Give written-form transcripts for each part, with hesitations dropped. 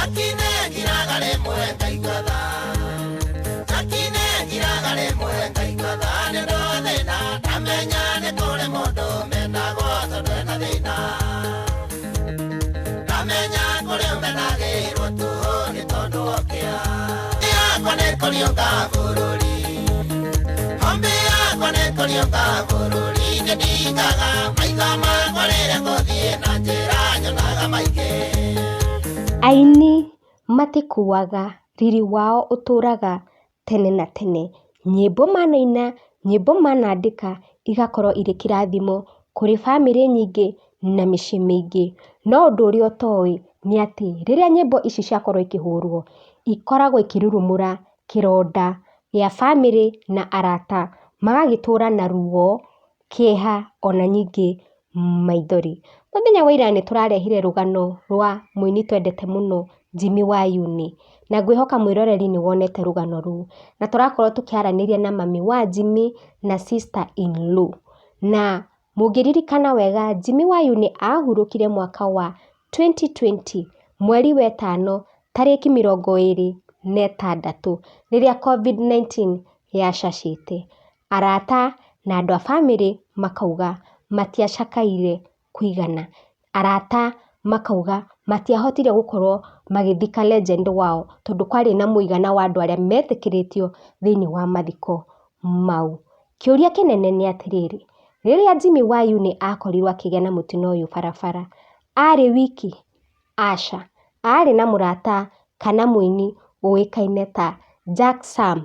Njiraga rĩmwe ngaigua tha, Jackie njiraga rĩmwe ngaigua tha, nĩ ũndũ wa thĩna ndamenya nĩ kũrĩ mũndũ mendagwo tondũ ena thĩna, ndamenya kũrĩ ũmenagĩrwo tũhũ nĩ tondũ wokĩa yakwa nĩ kũriũnga bũrũri, hombi yakwa nĩ kũriũnga bũrũri, nĩ ndingaga maitho makwa rĩrĩa ngũthiĩ na njĩra nyonaga maingĩ. Aini matikuaga, riri wao ũtũraga tene na tene. Nyĩmbo manaina, nyĩmbo manandĩka igakorwo irĩ kĩrathimo kũrĩ bamĩrĩ nyingĩ na mĩciĩ mĩingĩ. No ũndũ ũrĩa ũtoĩ nĩ atĩ rĩrĩa nyĩmbo ici ciakorwo ikĩhũrwo, ikoragwo ikĩrurumũra kĩronda gĩa bamĩrĩ na arata, magagĩtũra na ruo, kĩeha ona ningĩ maithori. Mũthenya wa ira nĩ tũrarehire rũgano rwa mũini twendete mũno Jimmy Wayuni, na ngwĩhoka mwĩroreri nĩ wonete rũgano rũu, na tũrakorwo tũkĩaranĩria na mami wa Jimmy na sister in law. Na mũngĩririkana wega Jimmy Wayuni ahurũkire mwaka wa 2020 mweri wa ĩtano tarĩki 26 rĩrĩa Covid-19 yacacĩte. Arata na andũ a bamĩrĩ makauga matiacakaire kũigana, arata makauga matiahotire gũkorwo magĩthika legend wao tondũ kwarĩ na mũigana wa andũ arĩa metĩkĩrĩtio thĩinĩ wa mathiko mau. Kĩũria kĩnene nĩ atĩrĩrĩ, rĩrĩa Jimmy Wayuni akorirwo akĩgĩa na mũtino ũyũ barabara, arĩ wiki? Aca, arĩ na mũrata kana mũini ũĩkaine ta Jack Sam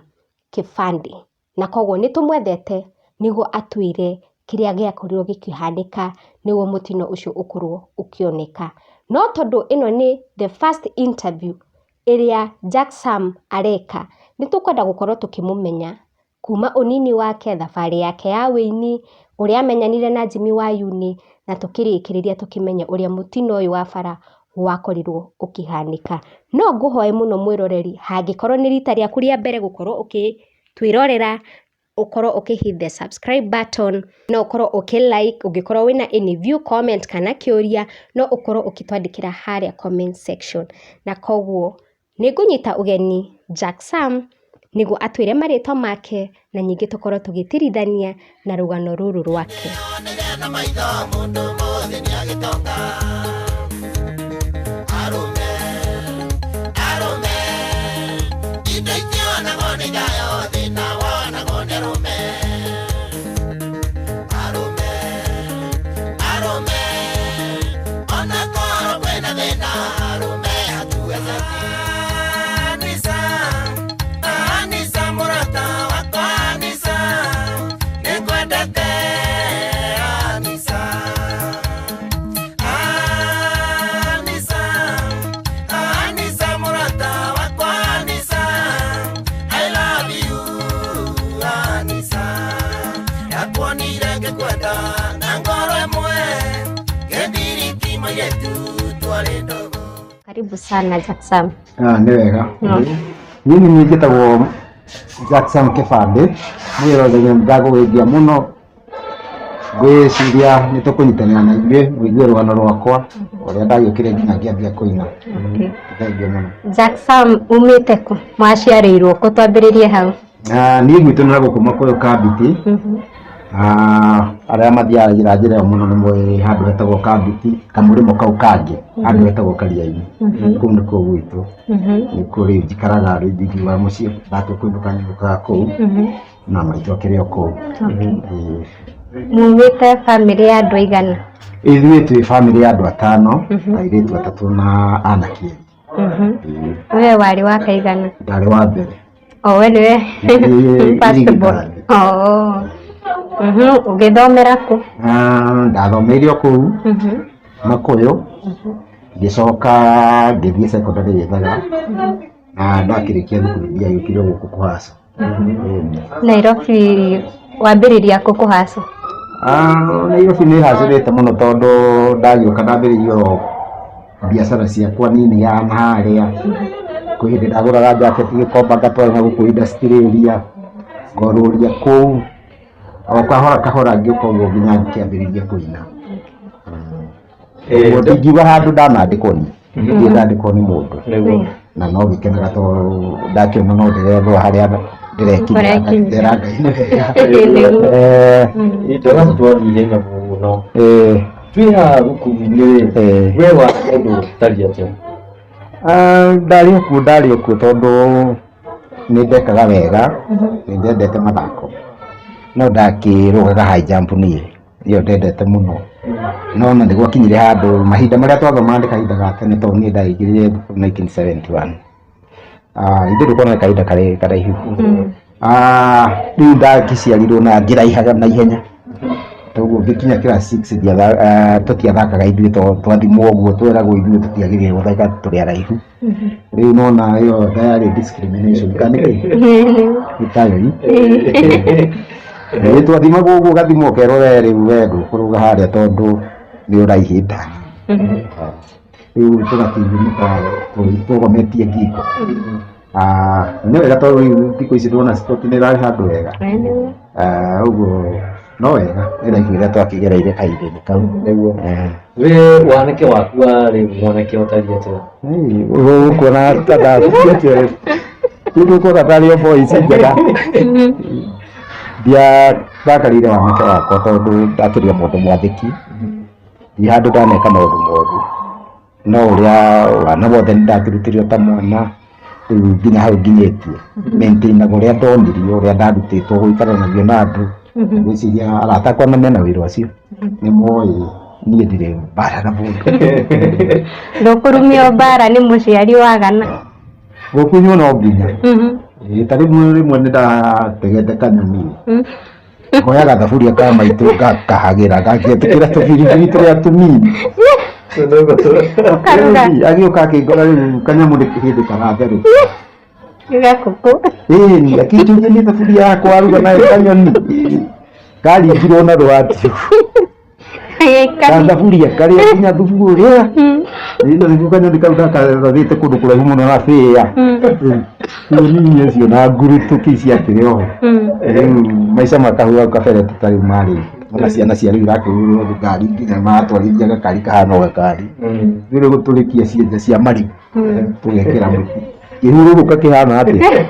Kĩbandĩ, na koguo nĩ tũmwethete nĩguo atwĩre kĩrĩa gĩakorirwo gĩkĩhanĩka nĩguo mũtino ũcio ũkorwo ũkĩoneka. No tondũ ĩno nĩ the first interview ĩrĩa Jack Sam areka, nĩ tũkwenda gũkorwo tũkĩmũmenya kuma ũnini wake, thabarĩ yake ya wĩini, ũrĩa amenyanire na Jimmy Wayuni, na tũkĩrĩkĩrĩria tũkĩmenye ũrĩa mũtino ũyũ wa bara wakorirwo ũkĩhanĩka. No ngũhoe mũno mwĩroreri, hangĩkorwo nĩ rita rĩaku rĩa mbere gũkorwo ũkĩtwĩrorera, ũkorwo ũkĩ hit the subscribe button, no ũkorwo ũkĩ like, ũngĩkorwo wĩna any view, comment kana kĩũria, no ũkorwo ũkĩtwandĩkĩra harĩa comment section. Na koguo nĩ ngũnyita ũgeni Jack Sam nĩguo atwĩre marĩtwa make na ningĩ tũkorwo tũgĩtirithania na rũgano rũrũ rwake. Onire na maitho mũndũ mũthĩ nĩagĩtonga, arũme arũme indo itionagwo nĩ thayo, thĩna wonagwo nĩ arũme, arũme arũme ona korwo kwĩna thĩna, arũme hatuwezani. Anisa, Anisa mũrata wakwa Anisa, nĩngwendete Anisa. Anisa, Anisa mũrata wakwa Anisa, I love you Anisa. Ndakuonire ngĩkwenda na ngoro ĩmwe, gĩthiriti mũirĩtu twarĩ ndũgũ. Karibu sana Jack Sam. Ah, nĩ wega. No. Niĩ nĩ njĩtagwo Jackson Kĩbandĩ, mwĩroreri ndagũgeithia mũno, ngwĩciria nĩ tũkũnyitanĩra na ithuĩ mũigue rũgano rwakwa ũrĩa ndagĩũkire nginya ngĩambia kũina. Okay. Thengiũ mũno. Jack Sam umĩte kũ? Mwaciarĩirwo kũ? Twambĩrĩrie hau. Ah, niĩ gwitũ nĩ gũkũ Makũyũ Kambiti. Ah, arĩa mathiaga njĩra njĩra ĩyo mũno nĩ moĩ handũ hetagwo Kambiti, kamũrĩmo kau kangĩ, handũ hetagwo Kariainĩ. Kũu nĩkuo gwitũ. Nĩkuo rĩu njikaraga, rĩu ndingiuga mũciĩ ndatua kũinũka nyinũkaga kũu na maitũ akĩrĩ o kũu. Ĩĩ. Mumĩte bamĩrĩ ya andũ aigana? Ithuĩ twĩ bamĩrĩ ya andũ atano, airĩtu atatũ na anake erĩ. Ĩĩ. We warĩ wa kaigana? Ndarĩ wa mbere. O we nĩwe Ĩĩ, first born. irigithathi. Oh. Ũgĩthomera kũ? Ah, ndathomeire o kũu Makũyũ, ngĩcoka ngĩthiĩ secondary Gĩthaga, na ndakĩrĩkia thukuru ndiagĩũkire gũkũ kũhaca. Ĩĩ. Nairobi wambĩrĩria kũ kũhaca? Ah, Nairobi nĩ hacĩrĩte mũno tondũ ndagĩũka ndambĩrĩirie o biacara ciakwa nini ya na harĩa, kwĩ hĩndĩ ndagũraga njaketi Gĩkomba ngatwara na gũkũ industry area, ngorũria kũu, o kahora kahora ngĩũka ũguo nginya ngĩkĩambĩrĩria kũina. Ũguo ndingiuga handũ ndanandĩkwo niĩ. Ndirĩ ndandĩkwo nĩ mũndũ. Nĩguo. Na no gĩkenaga tondũ ndakĩona no ndĩrethwo harĩa ndĩrekinyia. Ũrekinyia. Ndera Ngai nĩ wega. Nĩguo. Itwega twathiĩ ihenya mũno. Twĩ haha thukuru-inĩ rĩ, we wa mũndũ ũtariĩ atĩa? Ndarĩ okuo, ndarĩ okuo tondũ nĩ ndekaga wega, nĩ ndendete mathako, no ndakĩrũgaga high jump niĩ, ĩyo ndendete mũno. No ona nĩ gwakinyire handũ mahinda marĩa twathomaga nĩ kahinda ga tene tondũ niĩ ndaingĩrire thukuru 1971. Ithuĩ ndũkuona nĩ kahinda karĩ karaihu. Rĩu ndakĩciarirwo na ngĩraihaga na ihenya. Toguo ngĩkinya class 6 tũtiathakaga ithuĩ tondũ twathimwo ũguo tweragwo ithuĩ tũtiagĩrĩire gũthaka tũrĩ araihu. Rĩu nona ĩyo yarĩ discrimination kana nĩkĩ? Nĩ tayo ii. Ĩĩ twathimagwo ũguo ũgathimwo ũkerwo we rĩu we ndũkũrũga harĩa tondũ nĩ ũraihĩte. Rĩu tũgakĩiguĩka tũgometie ngingo. Nĩ wega tondũ rĩu thikũ ici ndĩrona sport nĩ ĩrarĩ handũ wega. Ũguo no wega nĩ raibu ĩrĩa twakĩgereire kahinda-inĩ kau. Nĩguo. We wanake waku warĩ mwanake ũtariĩ atĩa? Ũkuona ta ndathikĩtie rĩu ndũkuona tarĩ o boys njega. Ndiathakarĩire wanake wakwa tondũ ndakĩrĩ o mũndũ mwathĩki, ndirĩ handũ ndaneka maũndũ moru, no ũrĩa wana wothe nĩndakĩrutire ta mwana, rĩu nginya hau nginyĩtie, maintainaga ũrĩa ndonirio, ũrĩa ndarutĩtwo gũikaranagia na andũ, ngwĩciria arata akwa ona mena wĩra ũcio, nĩ moĩ niĩ ndirĩ mbara na mũndũ. Ndũkũrumio mbara nĩ mũciari wagana. Gũkunywo no nginya. Ĩĩ ta rĩmwe rĩmwe nĩ ndategete kanyoni, ngoya gathaburia ka maitũ ngakahagĩra gangĩtĩkĩra tũbiribiri tũrĩa tũnini. Ũkaruga. Agĩũka akĩngora rĩu kanyamũ nĩ hĩndĩ karatherũka. Gakũkũ. Ĩni akĩnjũria nĩ thaburia yakwa aruga nayo kanyoni. Karingirwo na rwatio. Gathaburia karĩa nginya thubu ũrĩa. Ĩno nĩguo kanyoni kau ndakarathĩte kũndũ kũraihu mũno na bĩa. Rĩu nini ũcio na ngurutũki ciakĩrĩ oho. Rĩu maica ma kahau hau kabere ti ta rĩu marĩ. Ona ciana cia rĩu irakĩgũrĩrwo ngari nginya maratwarithia gakari kahana o gakari. Rĩu gũtũrĩkia cienja cia marigũ tũgekĩra mũtu. Kĩhurũrũka kĩhana atĩa?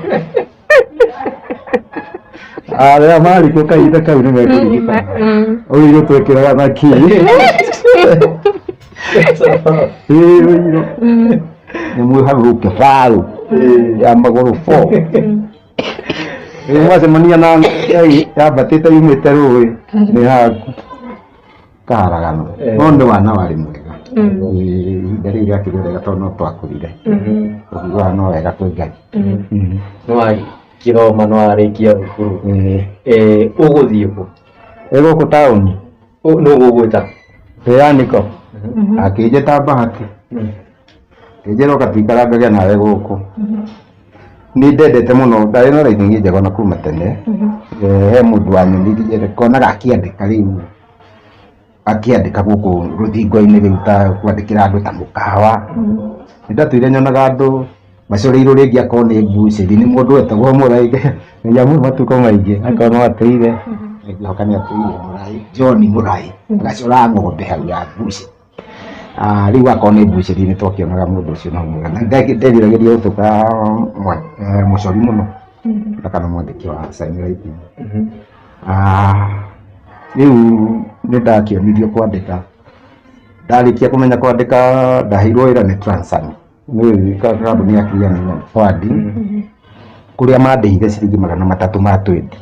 Arĩa marĩ kuo kahinda kau nĩ mekũririkana. Ũirũ twekĩraga na kĩ? Ĩĩ ũirũ. Nĩ mwĩharũrũke barũ ya magũrũ four. Rĩu mwacemania na yambatĩte yumĩte rũĩ nĩ haku kaharagano. No nĩ wana warĩ mwega. Ihinda rĩu rĩakĩrĩ rĩega tondũ no twakũrire. Ũkiugaga no wega kwĩ Ngai. Nĩ wakĩthoma nĩ warĩkia thukuru. Ũgũthiĩ kũ? Ĩ gũkũ taũni. Nũ ũgũgwĩta? Yaniko. Akĩnjĩta Bahati. Akĩnjĩra ũka tũikarangage nawe gũkũ. Nĩ ndendete mũno, ndarĩ na writing njega ona kuma tene. He mũndũ wanyonirie, ngonaga akĩandĩka rĩu, akĩandĩka gũkũ rũthingo-inĩ rĩu ta kwandĩkĩra andũ ta mũkawa. Nĩ ndatũire nyonaga andũ macoreirwo rĩngĩ akorwo nĩ mbucĩri, nĩ mũndũ wetagwo Mũrai, Ngai amũhe matukũ maingĩ, akorwo no atũire, ngĩhoka nĩ atũire Mũrai, John Mũrai, agacora ng'ombe hau ya mbucĩri. Rĩu akorwo nĩ mbucĩri nĩ twakĩonaga mũndũ ũcio no mwega. Na nderiragĩria gũtuĩka mũcori mũno, na kana mwandĩki wa sign writing. Rĩu nĩ ndakĩonirio kwandĩka, ndarĩkia kũmenya kwandĩka ndaheirwo wĩra nĩ Transani, nĩ kambuni ya Clearing and Forwarding, kũrĩa mandĩhire ciringi 300 ma twendi.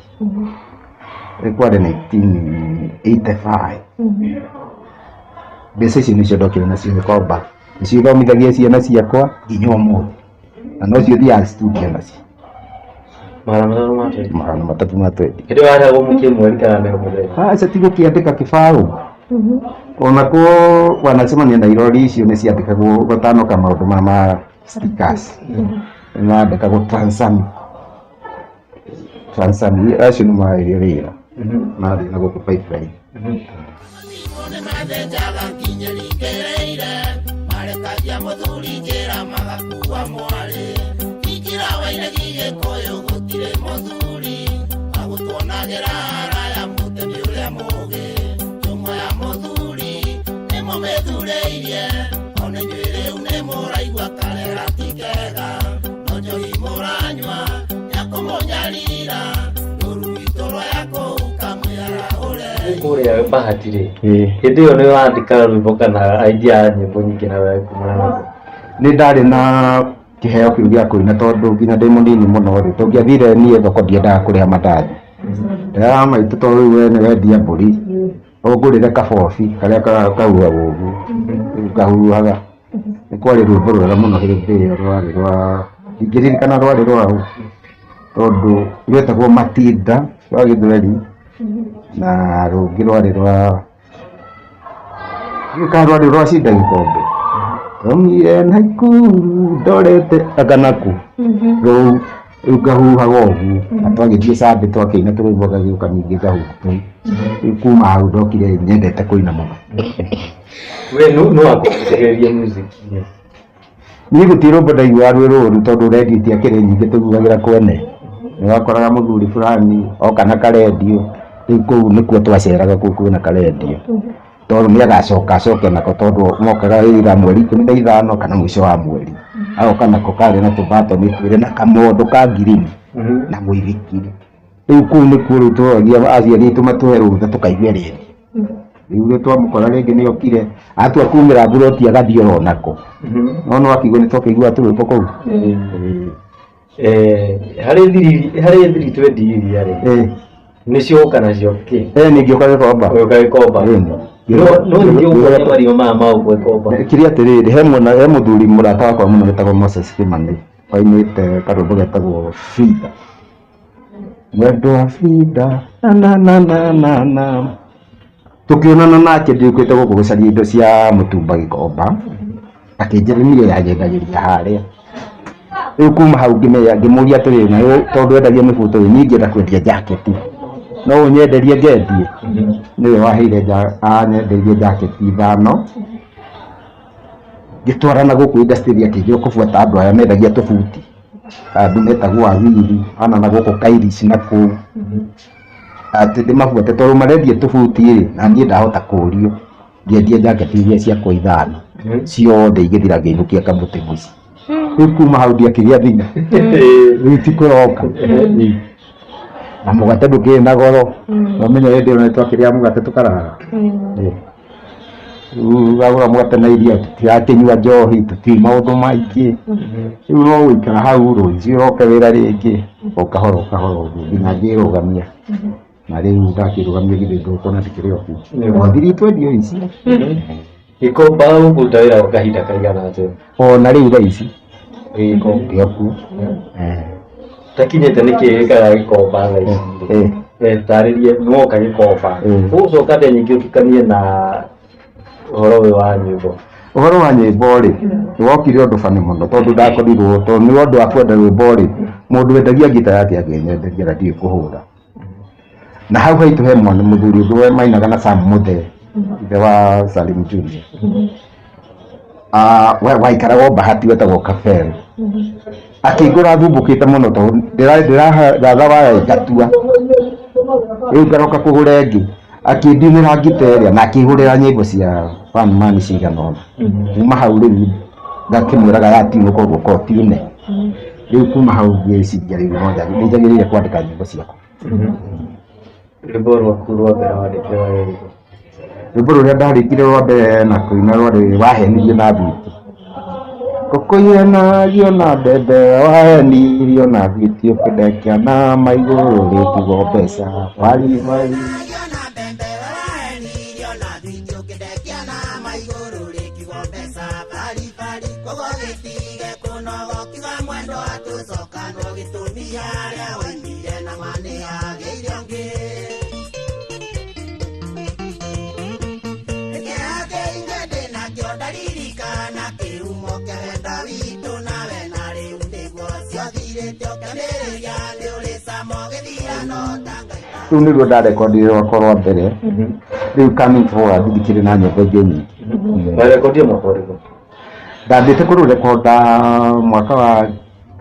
Kwarĩ 1985. Mbeca icio nĩcio ndokire nacio Gĩkomba, nĩcio ithomithagia ciana ciakwa nginya ũmũthĩ, na nocio thiaga studio nacio. 300 ma twendi. 300 ma twendi. Hĩndĩ ĩyo warĩhagwo mũkĩ mweri kana nĩ mũthenya? Aca ti gũkĩandĩka kĩbaũ. Ona kuo wanacemania na irori icio nĩ ciandĩkagwo gatanoka maũndũ ma stickers. Nĩ mandĩkagwo Transami. Transami acio nĩ marĩ wĩra. Marĩ na gũkũ pipeline. Nĩ mathĩnjaga nginya ringĩrĩire, marekagia mũthuri njĩra magakua mwarĩ. Ingĩra wainegi Gĩkũyũ gũtirĩ mũthuri, agũtuonagĩra haraya mũtemi ũrĩa mũũgĩ. Njũng'wa ya mũthuri nĩ mũmĩthurĩirie, ona inyuĩ rĩu nĩ mũrĩ. Harĩa Bahati rĩ, Ĩĩ. hĩndĩ ĩyo nĩ wandĩkaga rwĩmbo kana idea ya nyĩmbo nyingĩ nawe kumana naguo? Nĩ ndarĩ na kĩheo kĩu gĩa kũina tondũ nginya ndĩ mũnini mũno rĩ, tũngĩathire niĩ thoko ndiendaga kũrĩha mandathi. Nderaga maitũ tondũ rĩu we nĩ wendia mbũri, ũngũrĩre kabobi karĩa kahuhagwo ũguo, rĩu kahuhaga. Nĩ kwarĩ rwĩmbo rwega mũno hĩndĩ ĩyo rwarĩ rwa, ndingĩririkana rwarĩ rwaũ, tondũ rwetagwo Matinda rwa gĩthweri, na rũngĩ rwarĩ rwa, ndiũĩ kana rwarĩ rwa Cinda Gĩkombe. Twaumire Naikuru ndorete anga nakũ, rũu rĩu ngahuhaga ũguo, na twagĩthiĩ Sunday twakĩina tũrwĩmbo ngagĩũka ningĩ ngahuha tũu. Rĩu kuma hau ndokire nyendete kũina mũno. We nũ wakũgucĩrĩria music-inĩ? Niĩ gũtirĩ rwĩmbo ndaiguaga rwĩ rũru tondũ redio itiakĩrĩ nyingĩ tũiguagĩra kwene. Nĩ wakoraga mũthuri fulani oka na karendio, rĩu kũu nĩkuo twaceraga kũu kwĩna karendio. Tondũ nĩ agacoka acoke nako tondũ mokaga either mweri 15 kana mũico wa mweri. Agoka nako karĩ na tũbatoni twĩrĩ na kamondo ka ngirini na mũithikiri. Rĩu kũu nĩkuo rĩu tworagia aciari aitũ matũhe rũtha tũkaigue rendio. Rĩu rĩ twamũkora rĩngĩ nĩ okire atua kumĩra mburoti agathiĩ oro nako. No no akĩigua nĩ twakĩiguaga tũrwĩmbo kũu. Eh, harĩ thiri harĩ thiri twendi iria rĩ, nĩcio ũka nacio kĩ? Nĩ ngĩũka Gĩkomba. Ũgĩũka Gĩkomba. Ĩni. No ningĩ ũkuonia marigũ maya ma ũguo Gĩkomba. Kĩrĩa atĩrĩrĩ, he mwana he mũthuri mũrata wakwa mũno wĩtagwo Moses Kĩmani wainĩte karwĩmbo getagwo Frida. Mwendwa Frida na na na na na na. Tũkĩonana nake ndiũkĩte gũkũ gũcaria indo cia mũtumba Gĩkomba, akĩnjĩra niĩ yanyendagĩria harĩa. Rĩu kuma hau ngĩmenya ngĩmũria atĩrĩrĩ, na rĩu tondũ endagia mĩbuto rĩ, niĩ ingĩenda kwendia jaketi, no ũnyenderie ngendie? Nĩwe waheire anyendeirie jaketi ithano, ngĩtwara na gũkũ industry akĩnjĩra ũkũbuata andũ aya mendagia tũbuti, andũ metagwo Awiri, ana na gũkũ Kairis na kũu, atĩ ndĩmabuate tondũ marendia tũbuti rĩ, na niĩ ndahota kũrio, ngĩendia jaketi iria ciakwa ithano, ciothe igĩthira ngĩinũkia kamũtĩ mũciĩ. Rĩu kuma hau ndiakĩgĩa thina, rĩu ti kũroka. Na mũgate ndũkĩrĩ na goro, no ũmenye hĩndĩ ĩyo nĩ twakĩrĩaga mũgate tũkarara. Rĩu wagũra mũgate na iria tũtirakĩnyua njohi, tũtirĩ maũndũ maingĩ. Rĩu no gũikara hau rũciũ ũroke wĩra rĩngĩ, o kahora o kahora ũguo nginya ngĩrũgamia. Na rĩu ndakĩrũgamia githĩ ndũkuona ndikĩrĩ o kuo. O thiri twendio ici. Gĩkomba ũkũruta wĩra gwa kahinda kaigana atĩa? Ona rĩu thaa ici Gĩkomba. ndĩ o kuo. Takinyĩte nĩkĩ gĩkaga Gĩkomba thaa ici rĩ? Tarĩrie nĩwoka Gĩkomba. Ũgũcoka atĩa ningĩ ũtukanie na ũhoro ũyũ wa nyĩmbo? Ũhoro wa nyĩmbo rĩ, nĩ wokire ũndũ bani mũno tondũ ndakorirwo tondũ nĩ ũndũ wa kwenda rwĩmbo rĩ, mũndũ wendagia ngita yake akĩnyenderia na ndiũĩ kũhũra. Na hau haitũ he mwana mũthuri ũngĩ mainaga na Sam Mũthee, ithe wa Salim Junior. Waikaraga o Bahati wetagwo Kabel. Akĩngora thumbũkĩte mũno tondũ ndĩratha waya ĩgatua. Rĩu ngaroka kũgũra ĩngĩ. Akĩndinĩra ngita ĩrĩa na akĩhũrĩra nyĩmbo cia Van Man cigana ũna. Kuma hau rĩu ngakĩmwĩraga yatiunwo koguo korwo tiune. Rĩu kuma hau ngĩciria rĩu no nĩ njagĩrĩire kwandĩka nyĩmbo ciakwa. Rwĩmbo rwaku rwa mbere wandĩkire warĩ rũrĩkũ? Rwĩmbo rũrĩa ndarĩkire rwa mbere na kũina rwarĩ wahenirio na thwiti. Ngũkũ na mbembe wahenirio na thwiti ũkĩndekia na maigũrũ rĩtigwo mbeca bari bari. Rĩu nĩruo ndarekondire rwakwa rwa mbere. Rĩu coming forward ndikĩrĩ na nyĩmbo ingĩ nyingĩ. Warekondire mwaka ũrĩkũ? Ndambĩte kũrũrekonda mwaka wa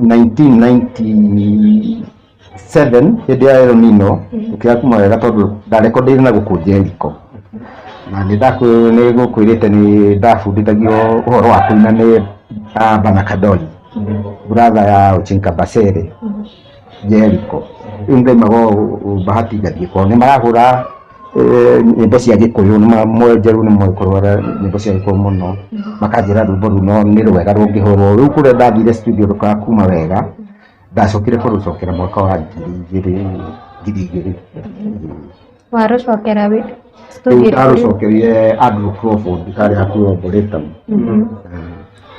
1997 hĩndĩ ya El Nino, ũkĩaga kuma wega tondũ ndarekondeire na gũkũ Jericho. Na nĩ ngũkwĩrĩte nĩ ndabundithagio ũhoro wa kũina nĩ Bana Kadoli, brother ya Ochinka Basere Jericho. Rĩu ndaimaga Bahati ngathiĩ kwao, nĩ marahũra Nyĩmbo cia Gĩkũyũ nĩ moĩ Njerũ nĩ moĩ kũrwara nyĩmbo cia Gĩkũyũ mũno, makanjĩra rwĩmbo rũu no nĩ rwega rũngĩhũrwo. Rĩu kũrĩa ndathire studio rũkakuma wega, ndacokire kũrũcokera mwaka wa 2000. Warũcokera wĩ Rĩu studio ĩrĩkũ? Ndarũcokerire Andrew Crawford harĩa hakuhĩ Arboretum.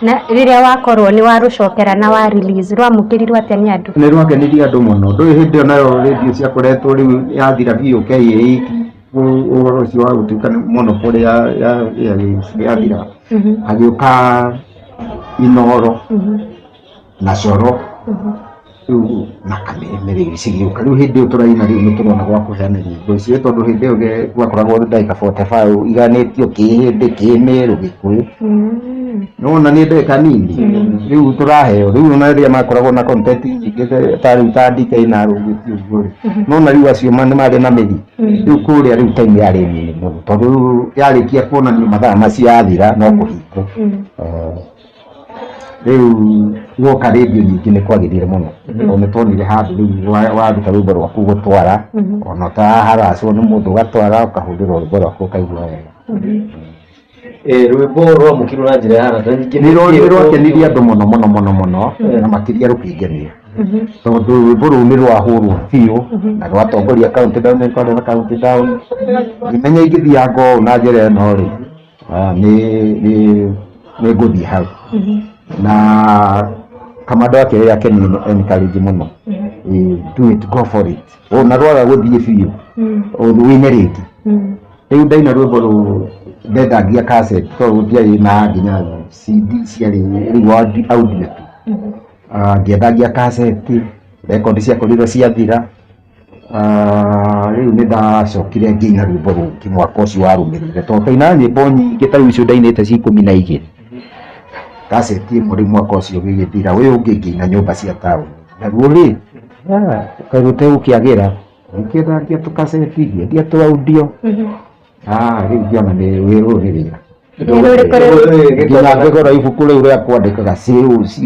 Na rĩrĩa wakorwo nĩ warũcokera na wa release, rwamũkĩrirwo atĩa nĩ andũ? Nĩ rwakenirie andũ mũno. Ndũĩ hĩndĩ ĩyo nayo radio ciakoretwo rĩu yathira biũ KAA, ũhoro ũcio wa gũtuĩka nĩ monopoly ya airwaves yathira, hagĩũka Inoro na Coro rĩu na Kameme rĩu cigĩũka. Rĩu hĩndĩ ĩyo tũraina, rĩu nĩ tũrona gwa kũheana nyĩmbo icio, tondũ hĩndĩ ĩyo gwakoragwo ndagĩka 45 iganĩtio Kĩhĩndĩ, Kĩmĩrũ, Gĩkũyũ. Nĩwona nĩ ndagĩka nini rĩu tũraheo. Rĩu ona rĩrĩa makoragwo na content nyingĩ ta rĩu ta DK na Rũgĩti ũguo rĩ, nona rĩu acio nĩ marĩ na mĩri rĩu kũrĩa. Rĩu time yarĩ nini mũno, tondũ rĩu yarĩkia kuonanio mathaa macio yathira no kũhingwo. Rĩu guoka rĩndiũ nyingĩ nĩ kwagĩrire mũno, tondũ nĩ tuonire handũ rĩu waruta rwĩmbo rwaku gũtwara, ona ũtaraharacwo nĩ mũndũ, ũgatwara ũkahũrĩrwo rwĩmbo rwaku ũkaigua wega. Rwĩmbo rwamũkĩrwo na njĩra ya na ningĩ nĩ rwakenirie andũ mũno mũno mũno mũno, na makĩria rũkĩngenia, tondũ rwĩmbo rũu nĩ rwahũrwo biũ na rwatongoria countdown, nĩ kwarĩ na countdown. Ngĩmenya ingĩthianga ũũ na njĩra ĩno rĩ, nĩ ngũthiĩ hau. Na kamando ake akenie encourage mũno. Do it, go for it, ona rwaga gũthiĩ biũ wĩine rĩngĩ. Rĩu ndaina rwĩmbo rũu ndendagia cassette, tondũ gũtiarĩ na nginya CD, ciarĩ rĩu audio tu. Ngĩendagia cassette, rekondi ciakorirwo ciathira. Rĩu nĩ ndacokire ngĩina rwĩmbo rũngĩ mwaka ũcio warũmĩrĩire, tondũ ndainaga nyĩmbo nyingĩ ta rĩu icio ndainĩte ci 12. Cassette ĩmwe rĩu mwaka ũcio gĩgĩthira, ũyũ ũngĩ ngĩina nyũmba cia taũni naruo rĩ, kaĩ gũtegũkĩagĩra, ngĩendagia tũkaceti, ngĩendia tũ audio. Rĩu ngĩona nĩ wĩra ũyũ nĩ wĩra. Nĩ rũrĩkũ rĩu? Nginya ngĩgũra ibuku rĩu rĩa kwandĩkaga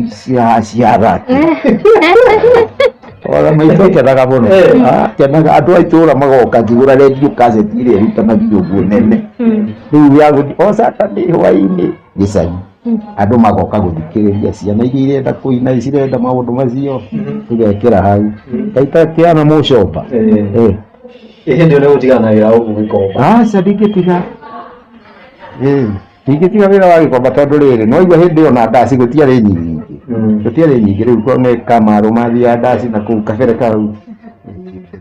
cia cia athaki. Ona maitũ akenaga mũno. Akenaga andũ a itũũra magoka ngĩgũra radio cassette ĩrĩa ĩrutanagio ũguo nene, rĩu ya gũthiĩ o Saturday hwaĩ-inĩ gĩcagi, andũ magoka gũthikĩrĩria, ciana iria irenda kũina, cirenda maũndũ macio, tũgekĩra hau kaita kĩana mũcomba. Hĩndĩ ĩyo nĩ gũtigana na wĩra gũkũ Gĩkomba? Aca, ndingĩtiga. Ndingĩtiga wĩra wa Gĩkomba, tondũ rĩrĩ no igua hĩndĩ ĩyo na ndaci gũtiarĩ nyingĩ, gũtiarĩ nyingĩ. Rĩu ko nĩ kamarũ mathiaga ndaci na kũu kabere kau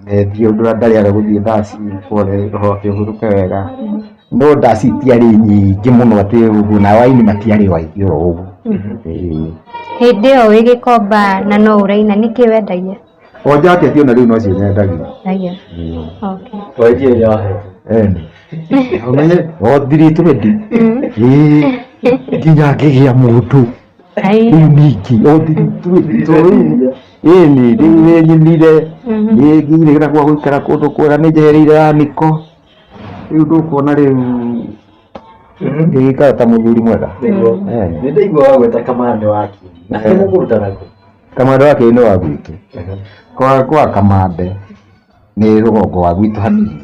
methiĩ ũndũ ndarĩaga gũthiĩ ndaci pole, roho wake ũhurũke wega, no ndaci itiarĩ nyingĩ mũno atĩ ũguo, na waini matiarĩ o aingĩ oro ũguo. Hĩndĩ ĩyo wĩ Gĩkomba na no ũraina, nĩkĩ wendagia? O jaketi ona rĩu nocio nyendagia. Aya. Okay. Wendia ĩrĩa wahete. Eni ũmenye o thiritũrĩndi nginya ngĩgĩa mũndũ. Ai. Rĩu ningĩ o thiritũrĩndi rĩu ĩni rĩu nĩ nyinire, nĩ ngirĩra gwa gũikara kũndũ kwega, nĩ njehereire yaniko, rĩu ndũkuona rĩu ngĩgĩikara ta mũthuri mwega. Nĩguo. Nĩ ndaigua wagweta kamande wa Kĩeni. Nake mũkũruta nakũ? Kamande wa Kĩeni nĩ wa gwitũ, kwa Kamande nĩ rũgongo wa gwitũ hanini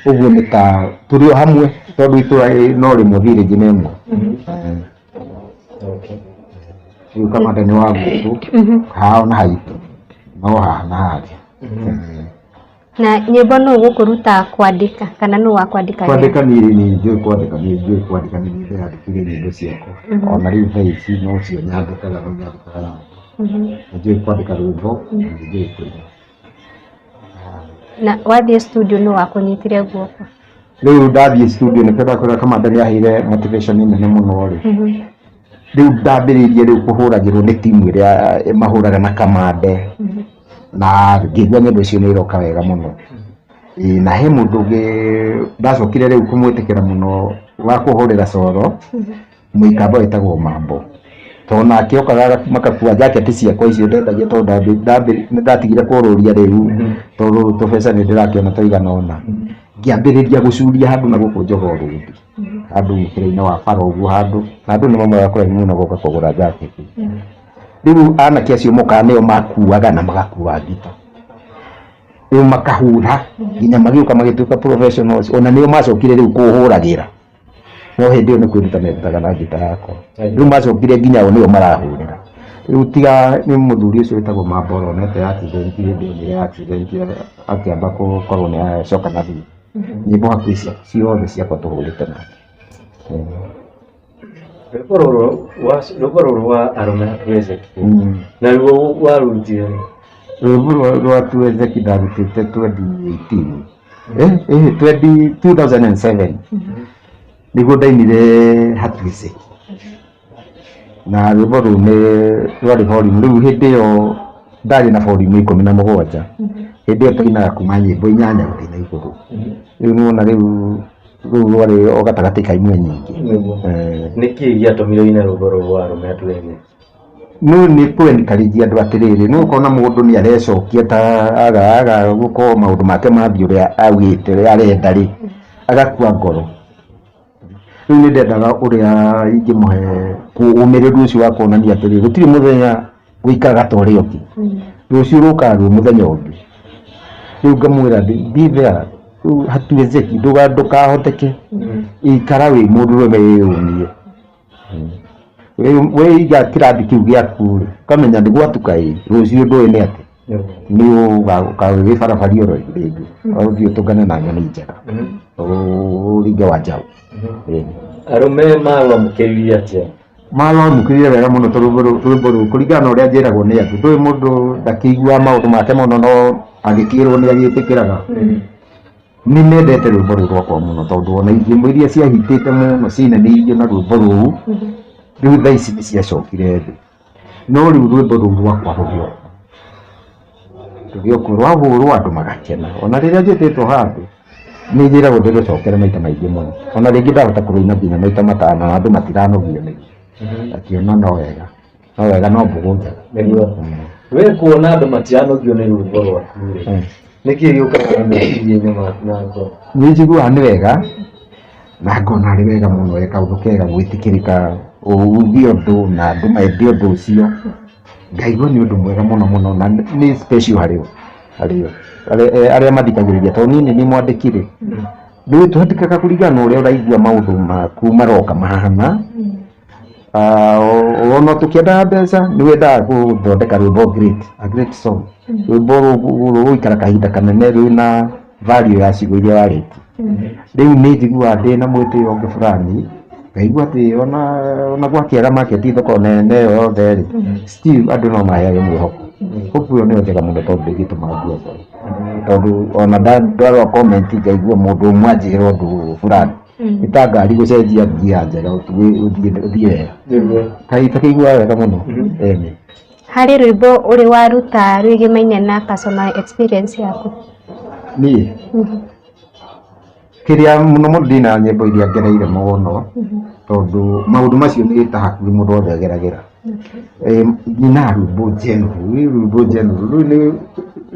ũguo, nĩ ta tũrĩ o hamwe, tondũ itũra no rĩmwe, village nĩ ĩmwe. Rĩu Kamande nĩ wa gwitũ, hao na haitũ no haha na harĩa. Na nyĩmbo nũ gũkũruta kwandĩka kana nũ wa kwandĩka? Kwandĩka niĩ nĩ njũĩ kwandĩka, nĩ njũĩ kwandĩka, nĩ niĩ ndeyandĩkĩire nyĩmbo ciakwa. Ona rĩu thaa ici no cio nyandĩkaga, no nyandĩkaga nyĩmbo. Nĩ njũĩ kwandĩka rwĩmbo na nĩ njũĩ kũina. Na wathiĩ studio nũ wakũnyitire guoko? Rĩu ndathiĩ studio, nĩkĩo ndakwĩra Kamande nĩ aheire motivation nene mũno rĩ. Rĩu ndambĩrĩirie rĩu kũhũragĩrwo nĩ timu ĩrĩa mahũraga na Kamande, na ngĩigua nyĩmbo icio nĩ iroka wega mũno. Ĩĩ, na he mũndũ ũngĩ ndacokire rĩu kũmwĩtĩkĩra mũno wa kũhũrĩra coro, mũikamba wĩtagwo Mambo, tondũ nake okaga makakua jaketi ciakwa icio ndendagia, tondũ nĩ ndatigire kũrũria rĩu, tondũ tũbeca nĩ ndĩrakĩona tũigana ũna. Ngĩambĩrĩria gũcuria handũ na gũkũ Jogoo Road, handũ mũkĩra-inĩ wa bara ũguo handũ, na andũ nĩ mamwega kũraihu mũno gũka kũgũra jaketi. Rĩu anake acio mokaga nĩo makuaga na magakua ngita. Rĩu makahũra nginya magĩũka magĩtuĩka professionals, ona nĩo macokire rĩu kũhũragĩra, no hĩndĩ ĩyo nĩ kwĩruta merutaga na ngita yakwa. Rĩu macokire nginya o nĩo marahũrĩra. Rĩu tiga nĩ mũthuri ũcio wĩtagwo Mambora onete accident, hĩndĩ ĩyo nĩ accident akĩamba gũkorwo nĩ acoka na thutha, nyĩmbo hakuhĩ ciothe ciakwa tũhũrĩte nake. Rwĩmbo rũrũ rwa arũme hatuwezeki, naruo warutire rĩ? Rwĩmbo rwa Hatuwezeki ndarutĩte 2018, 20 2007 nĩguo ndainire Hatuwezeki, na rwĩmbo rũu nĩ rwarĩ volume. Rĩu hĩndĩ ĩyo ndarĩ na volume 17. Hĩndĩ ĩyo twainaga kuma nyĩmbo 8 gũthiĩ na igũrũ. Rĩu nĩwona rĩu rũu rwarĩ o gatagatĩ ka imwe nyingĩ. Nĩkĩ gĩatũmire ũine rwĩmbo rũrũ rwa arũme hatuwezeki? No nĩ kũ encourage andũ atĩrĩrĩ, nĩ ũkona mũndũ nĩ arecokia ta aga gũkorwo maũndũ make mathiĩ ũrĩa augĩte, ũrĩa arenda rĩ, agakua ngoro. Rĩu nĩ ndendaga ũrĩa ingĩmũhe ũmĩrĩru ũcio wa kuonania atĩrĩrĩ, gũtirĩ mũthenya ũikaraga ta ũrĩa ũngĩ, rũciũ rũkaga rwĩ mũthenya ũngĩ. Rĩu ngamwĩra be there, rĩu hatuwezeki, ndũkahoteke, ikara wĩ mũndũrũme, wĩyũmie. Wĩiga kĩrathi kĩu gĩaku rĩ, ũkamenya nĩ gwatuka ĩ, rũciũ ndũĩ nĩ atĩ nĩ ũgakorwo wĩ barabara oro rĩngĩ, ũthiĩ ũtũngane na nyoni njega, ũringe wa njaũ. Arũme marwamũkĩrire atĩa? Marwamũkĩrire wega mũno tondũ rwĩmbo rũu kũringana na ũrĩa njĩragwo nĩ andũ, ndũĩ mũndũ ndakĩiguaga maũndũ make mũno, no agĩkĩrwo nĩ agĩtĩkĩraga. Nĩ mendete rwĩmbo rũu rwakwa mũno, tondũ ona irio iria ciahitĩte mũno ciainanĩirio na rwĩmbo rũu, rĩu thaa ici nĩ ciacokire thĩ. No rĩu rwĩmbo rũu rwakwa rũrĩ o rũrĩ o kuo, rwahũrwo andũ magakena. Ona rĩrĩa njĩtĩtwo handũ nĩ njĩragwo ndĩrũcokere maita maingĩ mũno, ona rĩngĩ ndahota kũrũina nginya maita 5 na andũ matiranogio nĩguo, akĩona no wega, no wega, no mbũgũ njega. Nĩguo we kuona andũ matiranogio nĩ rwĩmbo rwaku rĩ, nĩkĩ gĩũkaga meciria-inĩ maku na ngoro? Nĩ njiguaga nĩ wega na ngona arĩ wega mũno, e kaũndũ kega gwĩtĩkĩrĩka, uge ũndũ na andũ mende ũndũ ũcio, ngaigua nĩ ũndũ mwega mũno mũno, na nĩ special harĩ o, harĩ o arĩa mathikagĩrĩria, tondũ niĩ nĩ niĩ mwandĩki rĩ, rĩu twandĩkaga kũringana na ũrĩa ũraigua maũndũ maku maroka mahana. Ona tũkĩendaga mbeca, nĩ wendaga gũthondeka rwĩmbo great, a great song, rwĩmbo rũgũikara kahinda kanene rwĩna value ya ciugo iria warĩtie. Rĩu nĩ njiguaga ndĩna mwĩtĩo ũngĩ fulani, ngaigua atĩ ona gwakĩaga market thoko nene ĩyo yothe rĩ, still andũ no maheage mwĩhoko. Hope ĩyo nĩyo njega mũno, tondũ ndĩngĩtũma ngue ngoro, tondũ ona ndarora comment ngaigua mũndũ ũmwe anjĩra ũndũ fulani, nĩ ta ngari gũcenjia ngia njega ũthiĩ wega. Kaĩ takĩiguaga wega mũno ene. Harĩ rwĩmbo ũrĩ waruta rwĩgĩmaine na personal experience yaku? Niĩ kĩrĩa mũno mũno ndina nyĩmbo iria ngereire mũno, tondũ maũndũ macio nĩ ta hakuhĩ mũndũ wothe ageragĩra. Nyinaga rwĩmbo general, rwĩmbo general rũu nĩ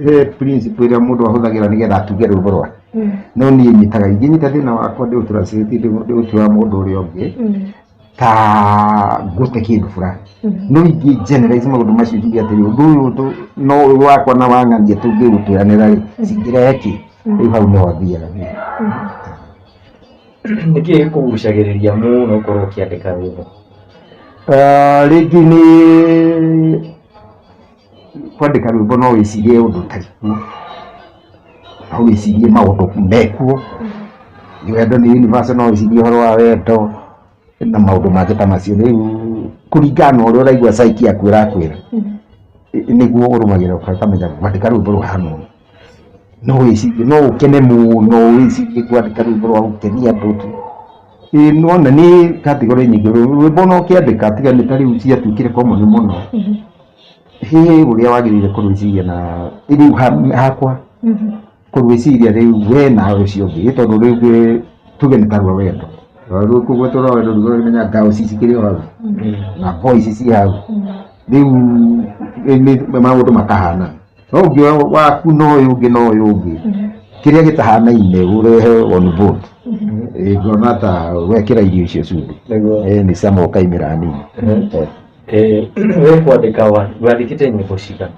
he principle ĩrĩa mũndũ ahũthagĩra nĩgetha atuge rwĩmbo rwake, no niĩ nyitaga, ingĩnyita thĩna wakwa ndĩũ translate ndĩũtwara mũndũ ũrĩa ũngĩ ta ngũte kĩndũ fulani, no ingĩ generalize maũndũ macio njuge atĩrĩ, ũndũ ũyũ no wakwa na wang'ania tũngĩũtweranĩra rĩ, cingĩrehe kĩ, rĩu hau nĩho thiaga. Nĩkĩ gĩkũgucagĩrĩria mũno ũkorwo ũkĩandĩka rwĩmbo? Rĩngĩ nĩ kwandĩka rwĩmbo, no wĩcirie ũndũ ũtarĩ kuo, no wĩcirie maũndũ mekuo. Wendo nĩ universal, no wĩcirie ũhoro wa wendo na maũndũ mangĩ ta macio. Rĩu kũringana na ũrĩa ũraigua psyche yaku ĩrakwĩra, nĩguo ũrũmagĩrĩra ũkamenya kwandĩka rwĩmbo rũhana ũũ. No wĩcirie, no ũkene mũno wĩcirie kwandĩka rwĩmbo rwa gũkenia andũ tu. Ĩĩ, nĩwona nĩ category nyingĩ rwĩmbo no ũkĩandĩka, tiga nĩ ta rĩu ciatuĩkire common mũno. He ũrĩa wagĩrĩire kũrwĩciria, na rĩu hakwa kũrwĩciria rĩu we nawe ũcio ũngĩ, tondũ rĩu tuge nĩ ta rwa wendo, kũgwetwo rwa wendo, rĩu ũramenya ngao ici cikĩrĩ o hau na voice ci hau, rĩu maũndũ makahana, no ũngĩ waku na ũyũ ũngĩ na ũyũ ũngĩ, kĩrĩa gĩtahanaine ũrehe on board. Ngona ta wekĩra irio icio cumbĩ nĩ cama ũkaimĩra hanini. We kwandĩka wandĩkĩte nyĩmbo cigana?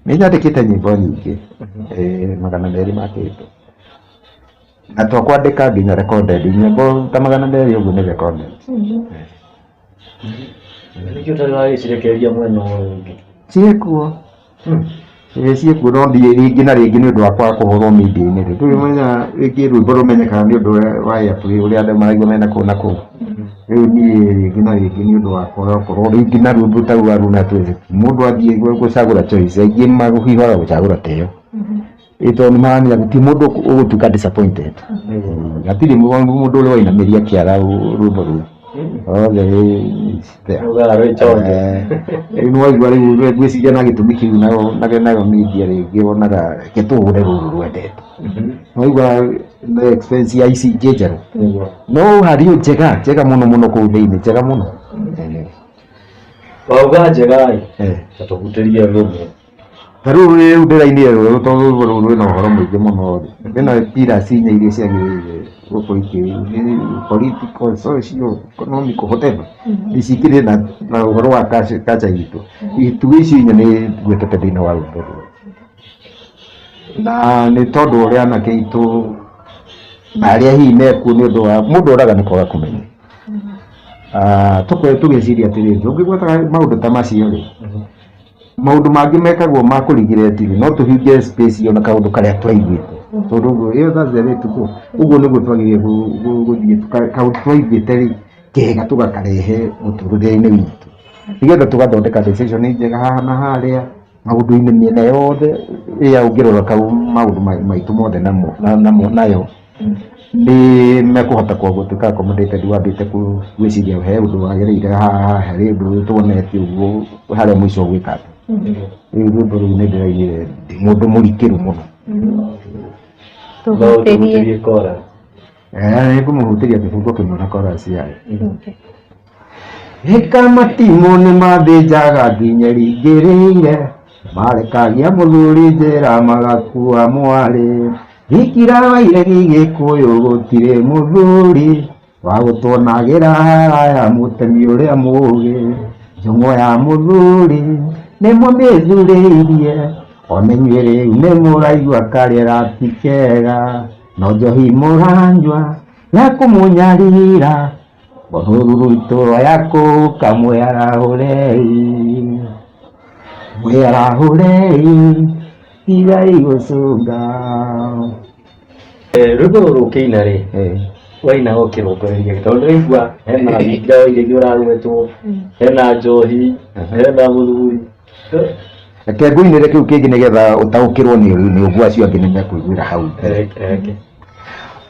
Nĩ nyandĩkĩte nyĩmbo nyingĩ, 200 ma kĩndũ. Na to kwandĩka nginya recorded, nyĩmbo ta 200 ũguo nĩ recorded. Nĩkĩ ũtarĩ wagĩcirekereria mwena ũyũ ũngĩ? Ciĩkuo. Ĩĩ ciĩkuo no ndiĩ rĩngĩ na rĩngĩ nĩ ũndũ wa kwaga kũhũrwo media-inĩ rĩ. Ndũrĩ ũmenya rĩngĩ rwĩmbo rũmenyekaga nĩ ũndũ wa airplay ũrĩa andũ maraigua mena kũu na kũu. Rĩu niĩ rĩngĩ na rĩngĩ nĩ ũndũ wa kwaga gũkorwo rĩngĩ na rwĩmbo ta rũu Aruna Twende. Mũndũ athiĩ gũcagũra choice aingĩ mahiũhaga gũcagũra ta ĩyo. Ĩ tondũ nĩ maramenya gũtirĩ mũndũ ũgũtuĩka disappointed. Hatirĩ mũndũ ũrĩ wainamĩria kĩara rwĩmbo rũu. Othe it's there. Ugaga rwĩ chonjo. Rĩu nĩ waigua rĩu ngwĩciria na gĩtũmi kĩu nayo media rĩngĩ wonaga reke tũhũre rũrũ rwendetwo. Nĩ waigua no expense ya ici ingĩ njerũ. No harĩ njega njega mũno mũno kũu thĩinĩ njega mũno. Wauga njega ĩ, ta tũhutĩrie rũmwe. Ta rĩu rĩu ndĩrainire rũrũ tondũ rwĩmbo rũu rwĩna ũhoro mũingĩ mũno rĩ, rwĩna pillars inya iria ciagĩrĩire gũkorwo ikĩ political, social, economic, whatever. Ici ikĩrĩ na ũhoro wa culture itũ. Itugĩ icio inya nĩ ngwetete thĩinĩ wa rwĩmbo rũrũ. Na nĩ tondũ ũrĩa anake aitũ na arĩa hihi mekuo nĩ ũndũ wa mũndũ oraga nĩ kwaga kũmenya. Tũkoretwo tũgĩciria atĩrĩrĩ, tũngĩgwetaga maũndũ ta macio rĩ, maũndũ mangĩ mekagwo ma kũrigireti rĩ, no tũhinge space ĩyo na kaũndũ karĩa twaiguĩte. Tondũ ũguo ĩyo that's the way to go. Ũguo nĩguo twagĩrĩire gũthiĩ kaũndũ twaiguĩte rĩ, kega tũgakarehe mũtũrĩre-inĩ witũ. Nĩgetha tũgathondeka decision njega haha na harĩa, maũndũ-inĩ mĩena yothe ĩrĩa ũngĩrora maũndũ maitũ mothe namo nayo. Nĩ mekũhota gũtuĩka accommodated wambĩte gwĩciria he ũndũ wagĩrĩire haha, harĩ ũndũ tuonete ũguo harĩa mũico ũgwĩka atĩa. Rĩu rwĩmbo rũu nĩ ndĩrainire ndĩ mũndũ mũrikĩru mũno. No ũtũhutĩrie chorus. Nĩ ngũmũhutĩria kĩbungo kĩmwe na chorus yayo. Ĩka matimũ nĩ mathĩnjaga nginya ringĩrĩire, marekagia mũthuri njĩra magakua mwarĩ. Gĩkira wa iregi Gĩkũyũ gũtirĩ mũthuri, wa gũtuonagĩra haraya mũtemi ũrĩa mũũgĩ. Njũng'wa ya mũthuri nĩ mũmĩthurĩirie, ona inyuĩ rĩu nĩ mũraigua karĩera ti kega, no njohi mũranyua ya kũmũnyarira. Rũru rwitũ rwa mwĩarahũrei, mwĩarahũrei, tigai gũcũnga. Rwĩmbo rũrũ ũkĩina rĩ, waina ũkĩrongoreria kĩ? Tondũ ndĩraigua hena thingira wa iregi ũragwetwo, hena njohi, hena mũthuri. Reke ngũinĩre kĩu kĩngĩ nĩgetha ũtaũkĩrwo nĩ ũguo acio angĩ nĩ mekũiguĩra hau mbere.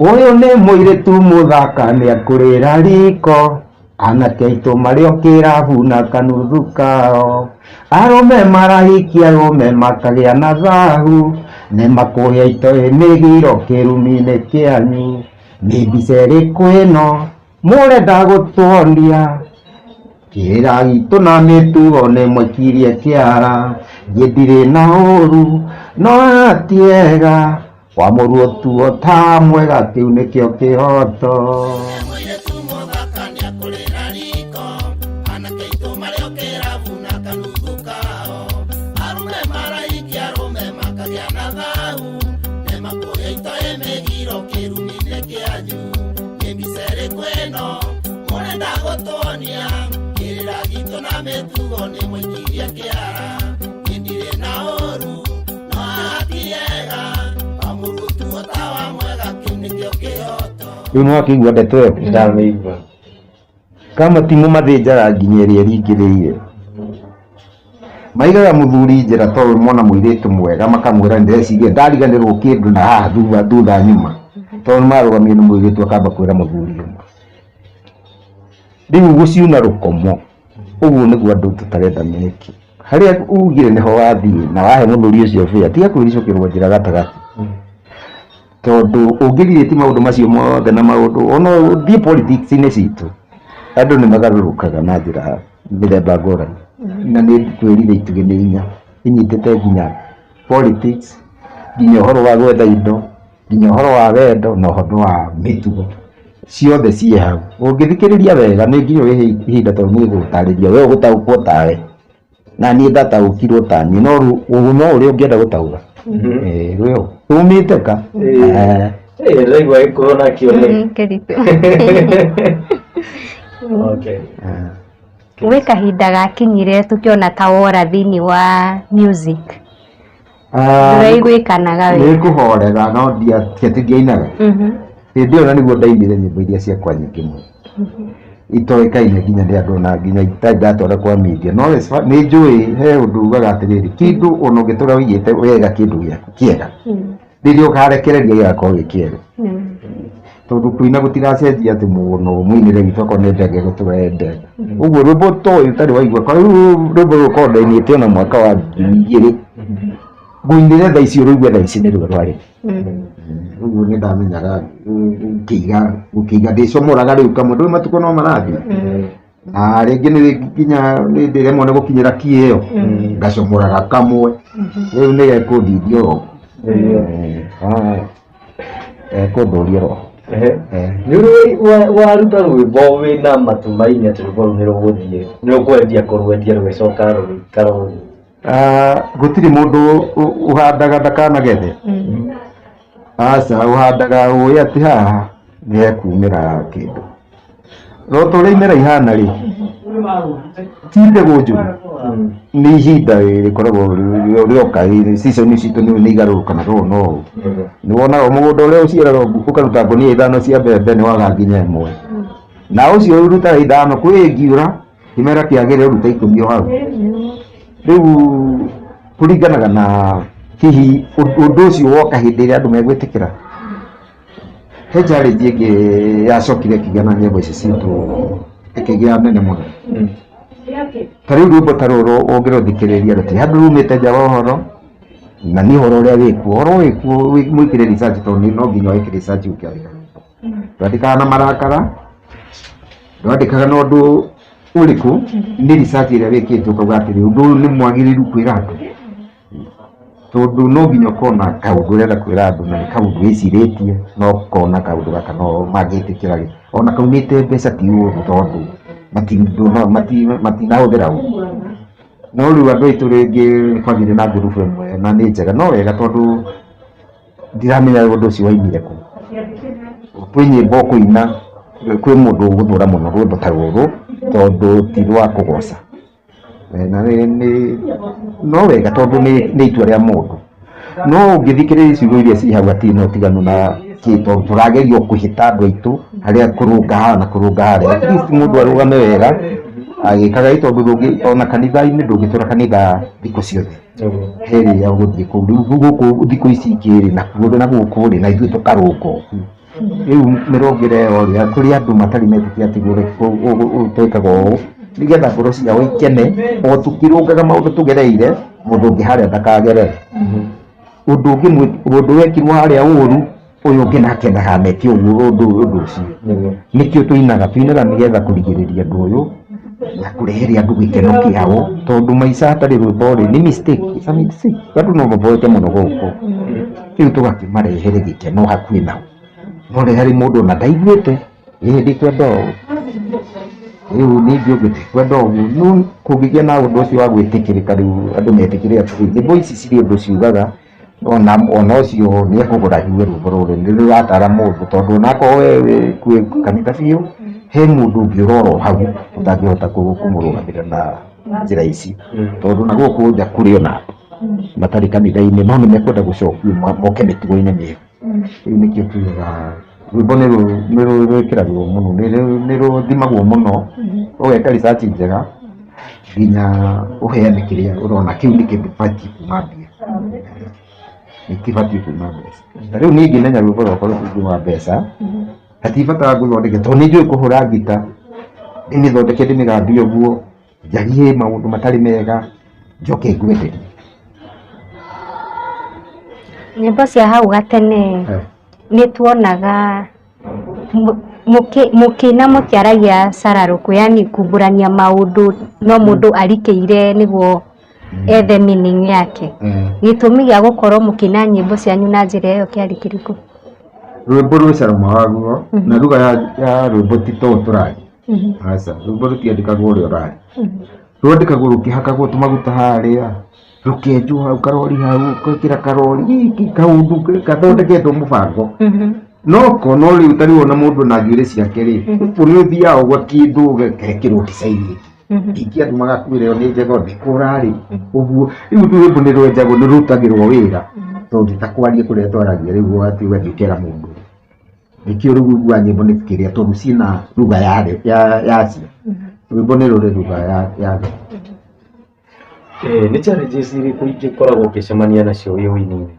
Ũyũ nĩ mũirĩtu mũthaka nĩakũrĩra riko, anake aitũ marĩ o kĩrabu na kanuthu kao. Arũme marahikia arũme makagĩa na thahu, nĩmakũhe itoĩ mĩgiro kĩrumi-inĩ kĩanyu. Nĩ mbica ĩrĩkũ ĩno mũrenda gũtuonia? Kĩrĩra gitũ na mĩtugo nĩ mwaikirie kĩara, niĩ ndirĩ na ũru no aya ti ega. Kwamũrwo tuo ta mwega kĩu nĩkĩo kĩhoto. Mũirĩtu mũthaka nĩakũrĩra riko, anake aitũ marĩ o kĩrabu na kanuthu kao. Arũme marahikia arũme makagĩa na thahu, nĩmakũhe itoĩ mĩgiro kĩrumi-inĩ kĩanyu. Nĩ mbica ĩrĩkũ ĩno mũrenda gũtuonia? Kĩrĩra gitũ na mĩtugo nĩ mwaikirie kĩara. Niĩ ndirĩ na ũru no haha ti ega, kwamũrwo tawa mwega kĩu nĩkĩo kĩhoto. Rĩu nĩ wakĩigua ndeto ĩyo? Ndamĩigua. Kama timũ mathĩnjaga nginya ĩrĩa ĩringĩrĩire. Maigaga mũthuri njĩra tondũ mona mũirĩtu mwega makamwĩra ndĩreciria ndariganĩrwo kĩndũ na haha thutha thutha nyuma. Tondũ nĩmarũgamio nĩ mũirĩtu akamba kwĩra mũthuri ũmwe. Rĩu gũciuna rũkomo ũguo nĩguo andũ tũtarenda meke. Harĩa ugire nĩho wathiĩ na wahe mũthuri ũcio bĩa tiga kwĩricũkĩrwo njĩra gatagatĩ. Tondũ ũngĩrirĩti maũndũ macio mothe na maũndũ ona ũthiĩ politics-inĩ citũ andũ nĩ magarũrũkaga na njĩra mĩthemba ngũrani. Na nĩ ngwĩrire itugĩ nĩ inya inyitĩte nginya politics, nginya ũhoro wa gwetha indo, nginya ũhoro wa wendo na ũhoro wa mĩtugo. Ciothe ciĩ hau. Ũngĩthikĩrĩria wega nĩ nginya wĩhe ihinda tondũ nĩ ngũgũtarĩria we ũgũtaũkwo tawe. Na niĩ ndataũkirwo ta niĩ no no ũrĩa ũngĩenda gũtaũra. Eh, rwĩo rumĩte ka. Eh. Eh, ndĩraigua gĩkũyũ nakĩo nĩ. Kĩritũ. Okay. Gwĩ kahinda gakinyire tũkĩona ta wora thĩinĩ wa music. Ah, Ndũraiguĩkanaga nĩ wega. kũhorera no ti atĩ ndiainaga. Hĩndĩ ĩyo na nĩguo ndainire nyĩmbo iria ciakwa nyingĩ mũno itoĩkaine nginya nĩ andũ na nginya itarĩ ndatwara kwa media. No nĩ njũĩ he ũndũ ugaga atĩrĩrĩ, kĩndũ ona ũngĩtũra ũigĩte wega kĩndũ gĩaku kĩega, rĩrĩa ũkarekereria gĩgakorwo gĩ kĩega. Tondũ kũina gũtiracenjia atĩ mũno mũinĩre witũ okorwo nĩ ndenge gũtũra ĩ ndenge. Ũguo rwĩmbo ta ũyũ ũtarĩ waigua, kwa rĩu rwĩmbo rũrũ ũkorwo ndainĩte ona mwaka wa 2000, ngũinĩre thaa ici ũrũigue thaa ici nĩ ruo rwarĩ. Ũguo nĩ ndamenyaga ngĩiga gũkĩiga ndĩcomoraga rĩu kamwe, ndũĩ matukũ no marathiĩ. Na rĩngĩ nĩ nginya nĩ ndĩremwo nĩ gũkinyĩra key ĩyo, ngacomoraga kamwe, rĩu nĩ gekũndindia oro. Ekũndũria roho. Nĩ ũrĩ waruta rwĩmbo wĩna matumaini atĩ rwĩmbo rũu nĩ rũgũthiĩ, nĩ ũkwendia kũrwendia rũgĩcoka rũgĩikara ũguo? Gũtirĩ mũndũ ũhandaga ndakanagethe. Aca, ũhandaga ũĩ atĩ haha nĩ hekumĩra kĩndũ. No ta ũrĩa imera ihana rĩ, ti mbegũ njũru, nĩ ihinda rĩkoragwo rĩoka, season citũ nĩ igarũrũkanaga ũũ na ũũ. Nĩ wonaga mũgũnda ũrĩa ũciaraga ũkaruta ngũnia ithano cia mbembe nĩ waga nginya ĩmwe. Na ũcio ũrutaga ithano kwĩ ĩngiura kĩmera kĩagĩre ũrute 10 o hau. Rĩu kũringanaga na hihi ũndũ ũcio woka hĩndĩ ĩrĩa andũ megwĩtĩkĩra. He challenge ĩngĩ yacokire ĩkĩgĩa na nyĩmbo ici citũ ĩkĩgĩa nene mũno. Ta rĩu rwĩmbo ta rũrũ ũngĩrũthikĩrĩria rũtirĩ handũ rumĩte nja wa ũhoro, na nĩ ũhoro ũrĩa wĩkuo. Ũhoro wĩkuo mwĩkĩre research tondũ no nginya wĩke research ũkĩandĩka rwĩmbo. Ndwandĩkaga na marakara, ndwandĩkaga na ũndũ ũrĩkũ, nĩ research ĩrĩa wĩkĩte ũkauga atĩrĩ ũndũ ũyũ nĩ mwagĩrĩru kwĩra andũ. Tondũ no nginya ũkorwo na kaũndũ ũrenda kwĩra andũ na nĩ kaũndũ wĩcirĩtie na ũkona kaũndũ gaka no mangĩtĩkĩra rĩ, ona kaumĩte mbeca ti ũru tondũ matinahũthĩra ũru. No rĩu andũ aitũ rĩngĩ nĩ kwagĩire na ngurubu ĩmwe na nĩ njega, no wega tondũ ndiramenya ũndũ ũcio waumire kũ. Kwĩ nyĩmbo ũkũina, kwĩ mũndũ ũgũthũra mũno rwĩmbo ta rũrũ tondũ ti rwa kũgoca. Na nĩ no wega tondũ nĩ itua rĩa mũndũ. No ũngĩthikĩrĩria ciugo iria ciĩ hau hatirĩ na ũtiganu na kĩ tondũ tũrageria o kũhĩta andũ aitũ harĩa kũrũnga haha na kũrũnga harĩa. At least mũndũ arũgame wega agĩkaga ĩ tondũ ona kanitha-inĩ ndũngĩtũra kanitha thikũ ciothe. He rĩrĩa ũgũthiĩ kũu. Rĩu gũkũ thikũ ici ingĩ rĩ, nakuo na gũkũ rĩ, na ithuĩ tũkarũngwo. Rĩu mĩrũngĩre ĩyo rĩ, kũrĩ andũ matarĩ metĩkia atĩ twĩkaga ũũ nĩgetha ngoro ciao ikene o tũkĩrũngaga maũndũ tũgereire mũndũ ũngĩ harĩa ndakagerere. Ũndũ ũngĩ ũndũ wekirwo harĩa ũru ũyũ ũngĩ nake ndakaneke ũguo ũndũ ũcio. Nĩkĩo tũinaga, tũinaga nĩgetha kũrigĩrĩria ũndũ ũyũ na kũrehere andũ gĩkeno kĩao tondũ maica hatarĩ rwĩmbo rĩ nĩ mistake, it's a mistake. Andũ no maboeke mũno gũkũ. Rĩu tũgakĩmarehere gĩkeno hakuhĩ nao. No rĩ harĩ mũndũ ona ndaiguĩte ĩ ndikwenda ũũ, rĩu ningĩ ũngĩ ndikwenda ũguo. No kũngĩgĩa na ũndũ ũcio wa gwĩtĩkĩrĩka rĩu andũ metĩkĩre atĩrĩrĩ nyĩmbo ici cirĩ ũndũ ciugaga ona ũcio nĩ ekũgũra aigue rwĩmbo rũrũ nĩ rũratara mũndũ tondũ onakorwo we wĩ kanitha biũ, he mũndũ ũngĩ ũrora o hau ũtangĩhota kũmũrũgamĩrĩra na njĩra ici. Tondũ na gũkũ nja kũrĩ ona andũ matarĩ kanitha-inĩ no nĩ mekwenda gũcokio moke mĩtugo-inĩ mĩega. Rĩu nĩkĩo tugaga rwĩmbo nĩ rwĩkĩragwo mũno, nĩ rũthimagwo mũno, ũgeka research njega nginya ũheane kĩrĩa ũrona kĩu nĩkĩo gĩbatiĩ kuma mbia, gĩtibatiĩ kuma mbeca. Ta rĩu niĩ ingĩmenya rwĩmbo rwakwa rũtingiuma mbeca, hatibatara ngũthondeke tondũ nĩ njũĩ kũhũra ngita, ndĩmĩthondeke ndĩmĩgambie ũguo, njarie maũndũ matarĩ mega, njoke ngwenderie. Nyĩmbo cia hau gatene nĩ tuonaga mũkĩina mũkĩaragia cararũkũ yani kumbũrania maũndũ no mũndũ arikĩire nĩguo ethe meaning yake. Gĩtũmi gĩa gũkorwo mũkĩina nyĩmbo cianyu na njĩra ĩyo kĩarĩ kĩrĩkũ? Rwĩmbo rwĩ cama waguo na lugha ya rwĩmbo ti ta ũũ tũraria. Aca, rwĩmbo rũtiandĩkagwo ũrĩa ũraria. Rwandĩkagwo rũkĩhakagwo tũmaguta harĩa, rũkenjwo hau karori hau, ũgekĩra karori, gĩkĩ kaũndũ gathondeketwo mũbango. No ko no rĩu ta rĩu ona mũndũ na njuĩrĩ ciake rĩ, ũguo nĩ ũthiaga ũguo kĩndũ ũgekĩrwo design ĩngĩ. Ningĩ andũ magakwĩra ĩyo nĩ njega nĩ kũrarĩ ũguo. Rĩu rwĩmbo nĩ rwenjagwo nĩ rũrutagĩrwo wĩra tondũ ta kwaria kũrĩa twaragia rĩu ũgathiĩ ũgathiĩ ũkera mũndũ. Nĩkĩo rĩu ũiguaga nyĩmbo nĩ kĩrĩa tondũ ciĩna lugha yacio. Rwĩmbo nĩ rũrĩ lugha yaruo. Nĩ challenges irĩkũ ingĩkoragwo ũgĩcemania nacio wĩ ũini-inĩ?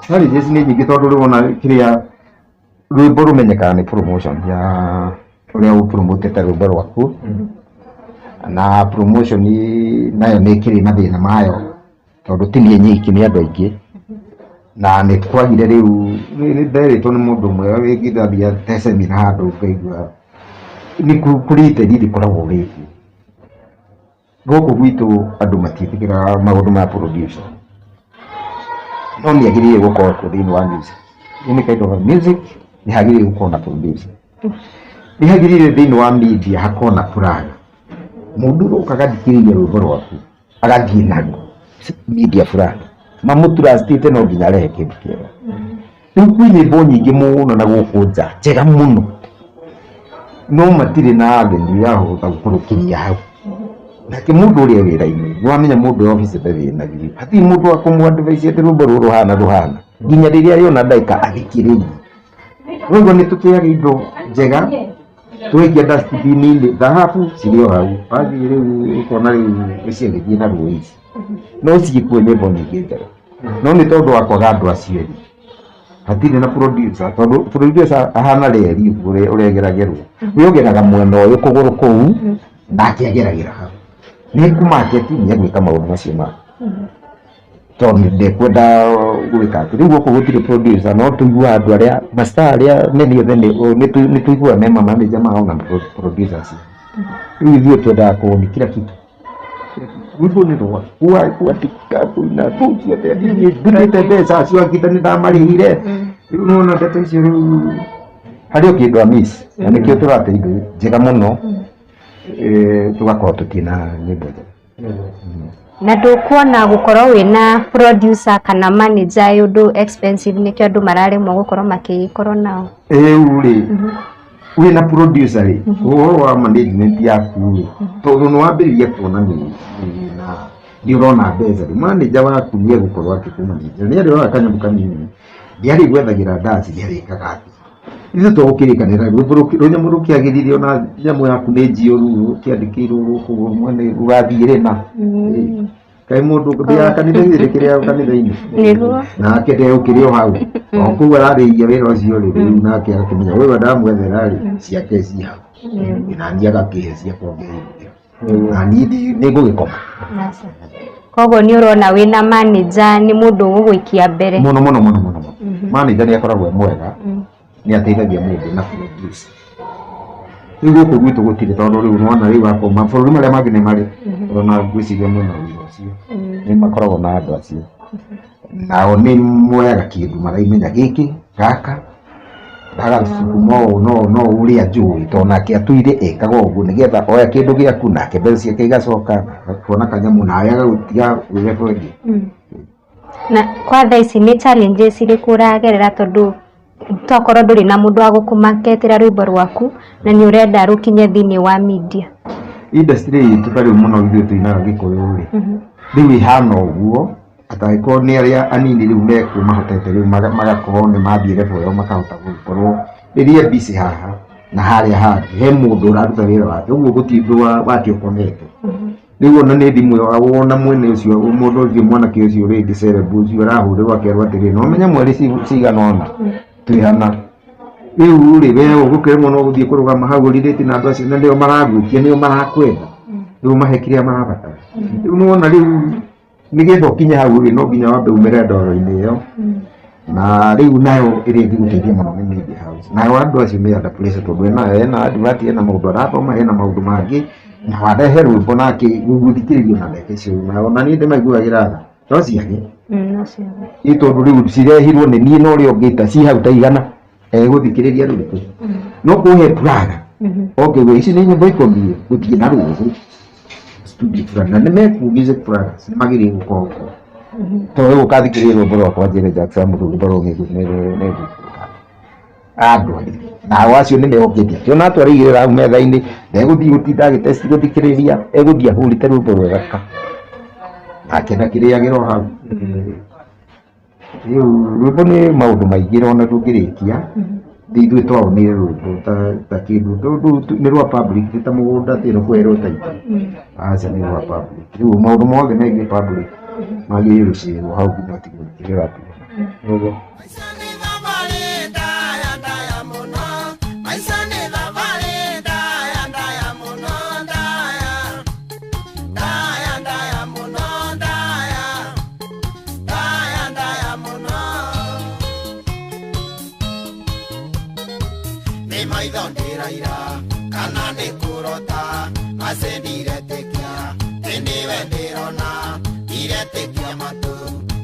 Challenges nĩ nyingĩ tondũ rĩu ona kĩrĩa rwĩmbo rũmenyekaga nĩ promotion ya ũrĩa ũ promote rwĩmbo rwaku na promotion nayo nĩ ĩkĩrĩ mathĩna mayo tondũ ti niĩ nyiki nĩ andũ aingĩ na nĩ kwagire rĩu nĩ nderĩtwo nĩ mũndũ ũmwe rĩngĩ ndathiaga seminar handũ ngaigua nĩ kũrĩ itemi rĩkoragwo rĩkuo. Gũkũ gwitũ andũ matiĩtĩkĩraga maũndũ ma producer no nĩ agĩrĩire gũkorwo kuo thĩinĩ wa music. Any kind of a music nĩ hagĩrĩire gũkorwo na producer. Nĩ hagĩrĩire thĩinĩ wa media hakorwo na plug. Mũndũ ũroka agathikĩrĩria rwĩmbo rwaku agathiĩ naruo media fulani mamũtrustĩte no nginya arehe kĩndũ kĩega. Rĩu kwĩ nyĩmbo nyingĩ mũno na gũkũ nja njega mũno no matirĩ na avenue ya kũhota gũkinyia hau. Nake mũndũ ũrĩa wĩra-inĩ nĩ wamenya mũndũ wĩ obici ndathĩnagio hatirĩ mũndũ wa kũmũ advise atĩ rwĩmbo rũrũ rũhana rũhana nginya rĩrĩa arĩona ndagĩka athikĩrĩrie. Koguo nĩ tũteaga indo njega twaikia dustbin-inĩ thahabu cirĩ o hau wathiĩ rĩu ũkona rĩu nĩ ciagĩthiĩ na rũĩ ici no ciĩkuo nyĩmbo nyingĩ njega no nĩ tondũ wa kwaga andũ acio erĩ hatirĩ na producer tondũ producer ahana reri ũguo ũregeragĩrwo we ũgeraga mwena ũyũ kũgũrũ kũu nake ageragĩra hau nĩ kũ market nĩ egwĩka maũndũ macio make tondũ ndekwenda gwĩka atĩ rĩu gũkũ gũtirĩ producer no tũiguaga andũ arĩa ma star arĩa nene othe nĩ tũiguaga me ma manager mao na producers. Rĩu ithuĩ twendaga kũoni kila kitu. Rwĩmbo nĩ rwakwa kwandĩka kũina thũ ciothe niĩ ndutĩte mbeca acio angĩ nĩ ndamarĩhire. Rĩu nĩwona ndeto icio rĩu harĩ o kĩndũ amiss na nĩkĩo tũrate indo njega mũno tũgakorwo tũtirĩ na nyĩmbo njega. Na ndũkuona gũkorwo wĩna producer kana manager ĩ ũndũ expensive nĩkĩo andũ mararemwo gũkorwo makĩkorwo nao? Rĩu rĩ wĩna producer rĩ ũhoro wa management yaku rĩ tondũ nĩ wambĩrĩria kuona nĩ na nĩ ũrona mbeca rĩ manager waku nĩ egũkorwo akĩkũ manage nĩ arĩoyaga kanyamũ kanini nĩ arĩgwethagĩra ndaci nĩ arĩkaga atĩ ithuĩ tũgũkĩrĩkanĩra rwĩmbo rũnyamũ rũkĩagĩrire ona nyamũ yaku nĩ njiyũru rũkĩandĩkĩirwo gũkũ mwene rũrathiĩ rĩna. Kaĩ mũndũ ũthiaga kanitha-inĩ rĩkĩrĩa kanitha-inĩ Nĩguo. Nake ndegũkĩrĩ o hau o kũu ararĩia wĩra ũcio rĩ rĩu nake agakĩmenya ũyũ ndamwethera rĩ ciake ci hau na niĩ agakĩhe ciakwa ngĩrutĩra na niĩ nĩ ngũgĩkoma. Koguo nĩ ũrona wĩna manager nĩ mũndũ ũgũgũikia mbere. Mũno mũno mũno mũno mũno. Manager nĩ akoragwo e mwega nĩ ateithagia mũndũ na produce. Rĩu gũkũ gwitũ gũtirĩ tondũ rĩu nĩwona rĩu akoma mabũrũri marĩa mangĩ nĩ marĩ ona ngwĩciria mwena wĩra ũcio nĩ makoragwo na andũ acio nao nĩ moyaga kĩndũ maraimenya gĩkĩ gaka gagacukuma ũũ no no ũrĩa njũĩ tondũ nake atũire ekaga ũguo nĩgetha oya kĩndũ gĩaku nake mbeca ciake igacoka kuona kanyamũ nawe agagũtiga wĩ level ĩngĩ. Na kwa thaa ici nĩ challenges irĩkũ ũragerera tondũ tokorwo ndũrĩ na mũndũ wa gũkũmaketĩra rwĩmbo rwaku na nĩ ũrenda rũkinye thĩinĩ wa media? Industry itũ ta rĩu mũno ithuĩ tũinaga gĩkũyũ rĩ rĩu ĩhana ũguo atangĩkorwo nĩ arĩa anini rĩu mekuo mahotete rĩu magakorwo nĩ mathiĩ level ĩyo makahota gũkorwo rĩrĩa busy haha na harĩa hangĩ he mũndũ ũraruta wĩra wake ũguo gũtirĩ ũndũ wake ũkomete. Rĩu ona nĩ thimũ ĩyo wona mwene ũcio mũndũ ũcio mwanake ũcio rĩngĩ celeb ũcio arahũrĩrwo akerwo atĩrĩrĩ no ũmenye mweri cigana ũna twĩ hana. Rĩu rĩ we ũgũkĩremwo no gũthiĩ kũrũgama hau ũrirĩtie na andũ acio na nĩo maragwĩtia nĩo marakwenda rĩu ũmahe kĩrĩa marabatara. Rĩu nĩwona rĩu nĩgetha ũkinye hau rĩ no nginya wambe umĩre ndoro-inĩ ĩyo na rĩu nayo ĩrĩa ĩngĩgũteithia mũno nĩ media house. Nayo andũ acio me under pressure tondũ ena advert ena maũndũ arathoma ena maũndũ mangĩ na warehe rwĩmbo nake gũthikĩrĩrio na ndagĩka icio na ona niĩ ndĩmaiguagĩra tha no ciage. Ĩ tondũ rĩu cirehirwo nĩ niĩ na ũrĩa ũngĩ ta ci hau ta igana egũthikĩrĩria rũrĩkũ no kũhe plug. Okay, ici nĩ nyĩmbo 10 gũthiĩ na rũthĩ studio fulani na nĩ meku Music Brothers nĩ magĩrĩire gũkorwo kuo. Tondũ rĩu ũkathikĩrĩria rwĩmbo rwakwa njĩre Jackson rwĩmbo rũu nĩ andũ nao acio nĩ mehokete atĩ ona atwara igĩrĩra hau metha-inĩ ndegũthiĩ gũtinda agĩtesti gũthikĩrĩria, egũthiĩ ahũrĩte rwĩmbo rwega ka nake ndakĩrĩagĩra o hau. Rĩu rwĩmbo nĩ maũndũ maingĩ ona ndũngĩrĩkia. Ithuĩ twaonire rwĩmbo ta kĩndũ nĩ rwa public, ti ta mũgũnda atĩ nĩ kũherwo title. Aca, nĩ rwa public. Rĩu maũndũ mothe megiĩ public magĩrĩire gũcerwo hau nginya ũtigwo kĩrĩa ũratiga. Nĩguo. Maica nĩ thabarĩ ndaya ndaya mũno, maica nĩ thabarĩ ndaya ndaya mũno, ndaya ndaya ndaya mũno, ndaya ndaya ndaya mũno. Nĩ maitho ndĩraira kana nĩ kũrota, ace ndiretĩkia ĩ nĩwe ndĩrona, ndiretĩkia matũ,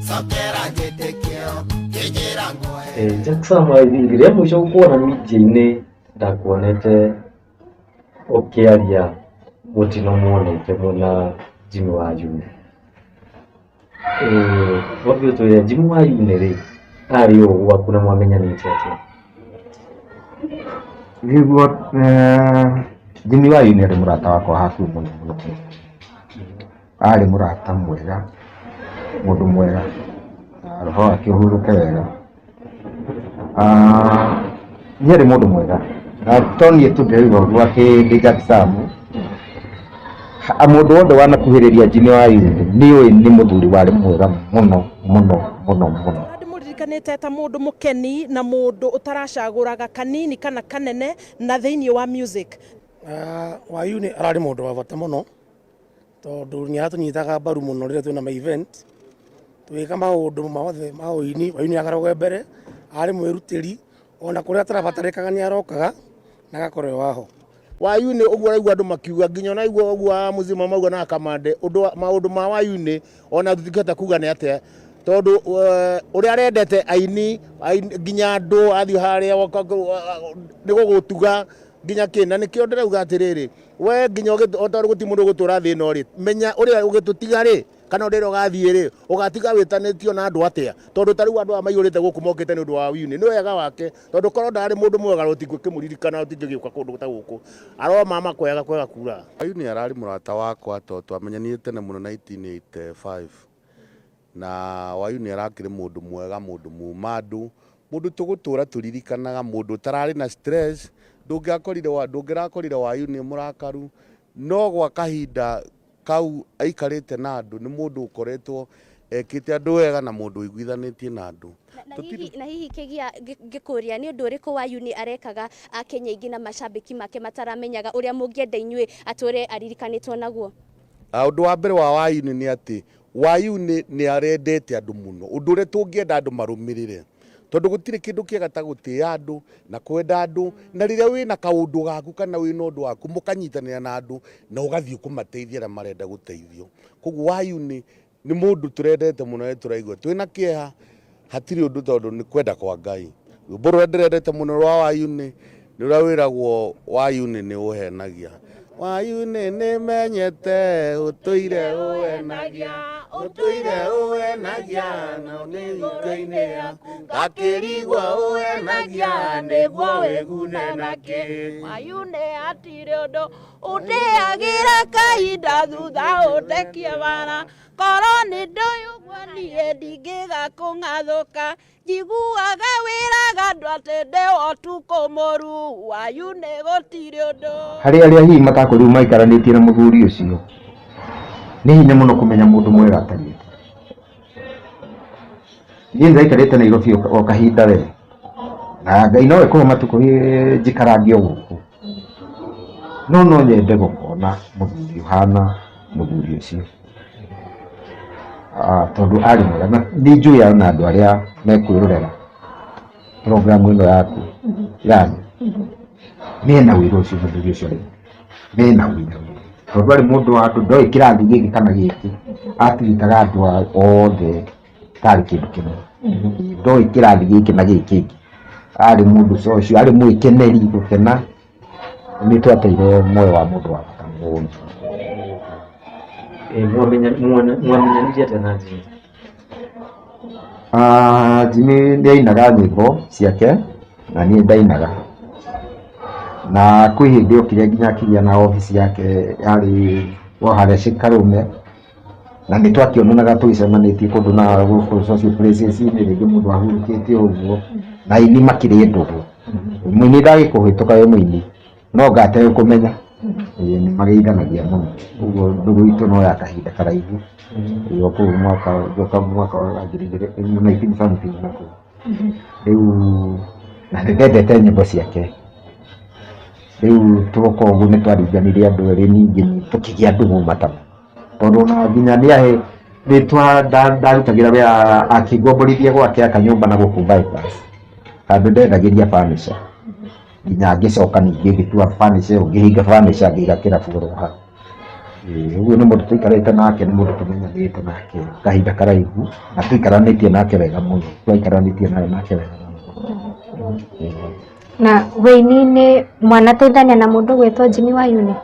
cokera njĩtĩkio kĩnjĩra nguoe. Jackson, I think rĩa mũico gũkuona media-inĩ ndakuonete ũkĩaria mũtino muonete mwena Jimmy wa June. Wambe ũtwĩre Jimmy wa June rĩ arĩ ũ gwaku na mwamenyanĩte atĩa? Nĩguo, Jimmy wa June arĩ mũrata wakwa hakuhĩ mũno mũno. Arĩ mũrata mwega, mũndũ mwega, na roho wake ũhurũke wega. Niĩ arĩ mũndũ mwega na to niĩ tu ndĩraigua ũguo atĩ ndĩ Jack Sam. Mũndũ wothe wanakuhĩrĩria Jimmy wa June nĩ ũĩ nĩ mũthuri warĩ mwega mũno mũno mũno mũno. Ndĩmũririkanĩte ta mũndũ mũkeni na mũndũ ũtaracagũraga kanini kana kanene na thĩinĩ wa music. Wayuni ararĩ mũndũ wa bata mũno tondũ nĩ aratũnyitaga mbaru mũno rĩrĩa twĩna ma event, tũgĩka maũndũ mothe ma ũini. Wayuni akoragwo e mbere, arĩ mwĩrutĩri, ona kũrĩa atarabatarĩkaga nĩ arokaga na agakorwo e waho. Wayuni ũguo ũraigua andũ makiuga, nginya ona igua ũguo wa mũzima mauga na Kamande, ũndũ maũndũ ma Wayuni ona tũtingĩhota kuga nĩ atĩa, tondũ ũrĩa arendete aini, nginya andũ athiĩ harĩa nĩ gũgũtuga nginya kĩ, na nĩkĩo ndĩrauga atĩrĩrĩ, we nginya o tondũ gũtirĩ mũndũ ũgũtũra thĩ ĩno rĩ, menya ũrĩa ũgĩtũtiga rĩ, kana ũrĩa ũgathiĩ rĩ, ũgatiga wĩtanĩtio na andũ atĩa, tondũ ta rĩu andũ aya maiyũrĩte gũkũ mokĩte nĩ ũndũ wa Wayuni, nĩ wega wake, tondũ korwo ndarĩ mũndũ mwega rũtingĩkĩmũririkana, rũtingĩgĩũka kũndũ ta gũkũ, aromama kwega kwega kura. Wayuni ararĩ mũrata wakwa tondũ twamenyanire tene mũno 1985, na Wayuni arakĩrĩ mũndũ mwega, mũndũ muma andũ, mũndũ tũgũtũra tũririkanaga, mũndũ ũtararĩ na stress, ndũngĩrakorire Wayuni mũrakaru, no gwa kahinda kau aikarĩte na andũ nĩ mũndũ ũkoretwo ekĩte andũ wega na mũndũ ũiguithanĩtie na andũ. Na hihi kĩgia ngĩkũria nĩ ũndũ ũrĩkũ Wayuni arekaga Akenya aingĩ na macambĩki make mataramenyaga ũrĩa mũngĩenda inyuĩ atũre aririkanĩtwo naguo? Ũndũ wa mbere wa Wayuni nĩ atĩ Wayuni nĩ arendete andũ mũno, ũndũ ũrĩa tũngĩenda andũ marũmĩrĩre, tondũ gũtirĩ kĩndũ kĩega ta gũtĩa andũ na kwenda andũ, na rĩrĩa wĩna kaũndũ gaku kana wĩna ũndũ waku mũkanyitanĩra na andũ na ũgathiĩ kũmateithia arĩa marenda gũteithio. Koguo Wayuni nĩ mũndũ tũrendete mũno na tũraigua twĩna kĩeha, hatirĩ ũndũ tondũ nĩ kwenda kwa Ngai. Rwĩmbo rũrĩa ndĩrendete mũno rwa Wayuni nĩ rũrĩa wĩragwo Wayuni nĩ ũhenagia. Wayuni nĩ menyete ũtũire ũhenagia, ũtũire ũhenagia na nĩ hingo-inĩ yaku ngakĩrigwo ũhenagia nĩguo wĩgune nakĩ. Wayuni hatirĩ ũndũ ũndĩagĩra kahinda thutha ũndekie wara, korwo nĩ ndũĩ ũguo niĩ ndingĩga kũng'athũka, njiguaga wĩraga andũ atĩ ndĩ ũtukũ mũru. Wayuni gũtirĩ ũndũ. Harĩ arĩa hihi matakorirwo maikaranĩtie na mũthuri ũcio, nĩ hinya mũno kũmenya mũndũ mwega atariĩ. Niĩ ndĩraikarĩte Nairobi o kahinda we, na Ngai nowe kũhe matukũ njikarange o gũkũ, no no nyende gũkona mũthuri ũhana mũthuri ũcio, tondũ arĩ mwega na nĩ njũĩ ona andũ arĩa mekwĩrorera program ĩno yaku yanyu mena wĩra ũcio mũthuri ũcio mena wĩra, tondũ arĩ mũndũ wa andũ, ndoĩ kĩrathi gĩkĩ kana gĩkĩ, atiritaga andũ othe tarĩ kĩndũ kĩmwe, ndoĩ kĩrathi gĩkĩ na gĩkĩ kĩngĩ, arĩ mũndũ ũcio arĩ mwĩkeneri gũkena. Nĩ twateire muoyo wa mũndũ wa bata mũno. Mwamenyanire atĩa na Jimmy? Jimmy nĩ ainaga nyĩmbo ciake na niĩ ndainaga, na kwĩ hĩndĩ okire nginya akĩgĩa na obici yake yarĩ o harĩa Cikarũme, na nĩ twakĩonanaga tũgĩcemanĩtie kũndũ na gũkũ social places inĩ, rĩngĩ mũndũ ahurũkĩte ũguo, na aini makĩrĩ ndũgũ. Mũini ndagĩkũhĩtũka wĩ mũini, no anga ategũkũmenya. Ĩĩ nĩ mageithanagia mũno, ũguo ndũgũ itũ no ya kahinda karaihu. Ĩĩ o kũu mwaka ngĩũka mwaka wa 2000 19 something na kũu. Rĩu na nĩ ndendete nyĩmbo ciake. Rĩu twoka ũguo nĩ twaringanire andũ erĩ ningĩ tũkĩgĩa ndũgũ matama. Tondũ ona nginya nĩ ahe nĩ ndarutagĩra wĩra akĩngomborithia gwake akanyũmba na gũkũ bypass. Handũ ndendagĩria furniture. Nginya ngĩcoka ningĩ ngĩtua furniture ĩyo ngĩhinga furniture ngĩiga kĩrabu oro hau. Ũguo nĩ mũndũ tũikarĩte nake, nĩ mũndũ tũmenyanĩte nake kahinda karaihu na tũikaranĩtie nake wega mũno, twaikaranĩtie nake wega mũno. Na wĩini-inĩ mwanateithania na mũndũ ũgwĩtwo Jimmy Wayuni?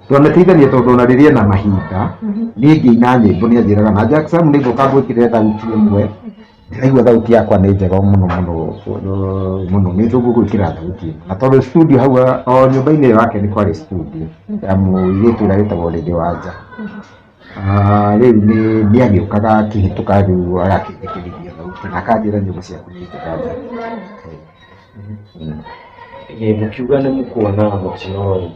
Twanateithania tondũ ona rĩrĩa ena mahinda niĩ ngĩina nyĩmbo nĩ anjĩraga na Jack Sam nĩ ngũka ngwĩkĩrĩre thauti ĩmwe, ndĩraigua thauti yakwa nĩ njega mũno mũno mũno, nĩ tũgũgwĩkĩra thauti ĩmwe. Na tondũ studio hau o nyũmba-inĩ ĩyo yake nĩ kwarĩ studio ya mũirĩtu ũrĩa wĩtagwo Lady Wanja. Rĩu nĩ agĩũkaga akĩhĩtũka rĩu agakĩnjĩkĩrithia thauti na akanjĩra nyĩmbo ciaku nĩ njega njega. Mũkiuga nĩ mũkuona mũtino rĩ,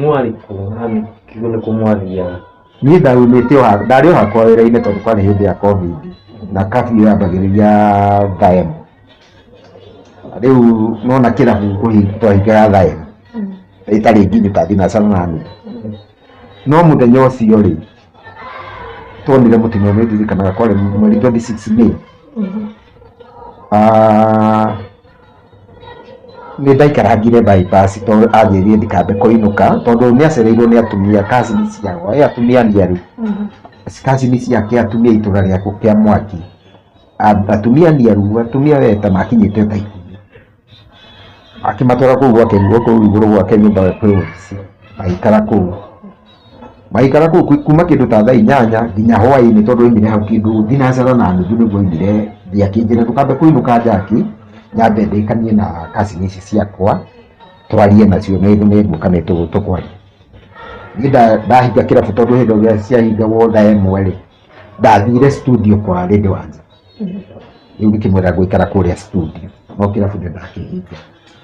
mwarĩ kũ na mũkiuga nĩ kũ mwathiaga? Niĩ ndaumĩte o ndarĩ o hakwa wĩra-inĩ tondũ kwarĩ hĩndĩ ya Covid na curfew yambagĩrĩria thaa ĩmwe. Rĩu nona kĩrabu twahingaga thaa ĩmwe ĩtarĩ nginyu ta thinacara na nuthu. No mũthenya ũcio rĩ, tuonire mũtino nĩ ndirikanaga kwarĩ mweri 26 May. Nĩ ndaikarangire bypass tondũ anjĩrire ndikambe kũinũka tondũ nĩ acereirwo nĩ atumia cousin ciao, atumia aniaru, cousin ciake atumia a itũra rĩa kĩa Mwaki, atumia aniaru, atumia we ta makinyĩte ta ikũmi. Akĩmatwara kũu gwake kũu igũrũ gwake nyũmba kwĩ obici, magĩikara kũu. Magĩikara kũu kuma kĩndũ ta thaa inyanya nginya hwaĩ-inĩ tondũ oimire hau kĩndũ thinacara na nuthu nĩguo oimire thiĩ akĩnjĩra ndũkambe kũinũka Jackie, nyambe ndĩkanie na cousin ici ciakwa twarie nacio nĩ ngũka nĩ tũkwaria. Niĩ ndahinga kĩrabu tondũ hĩndĩ ĩrĩa ciahingagwo thaa ĩmwe rĩ, ndathire studio kwa Lady Wanja. Rĩu ngĩkĩmwĩra ngũikara kũrĩa studio, no kĩrabu nĩ ndakĩhinga.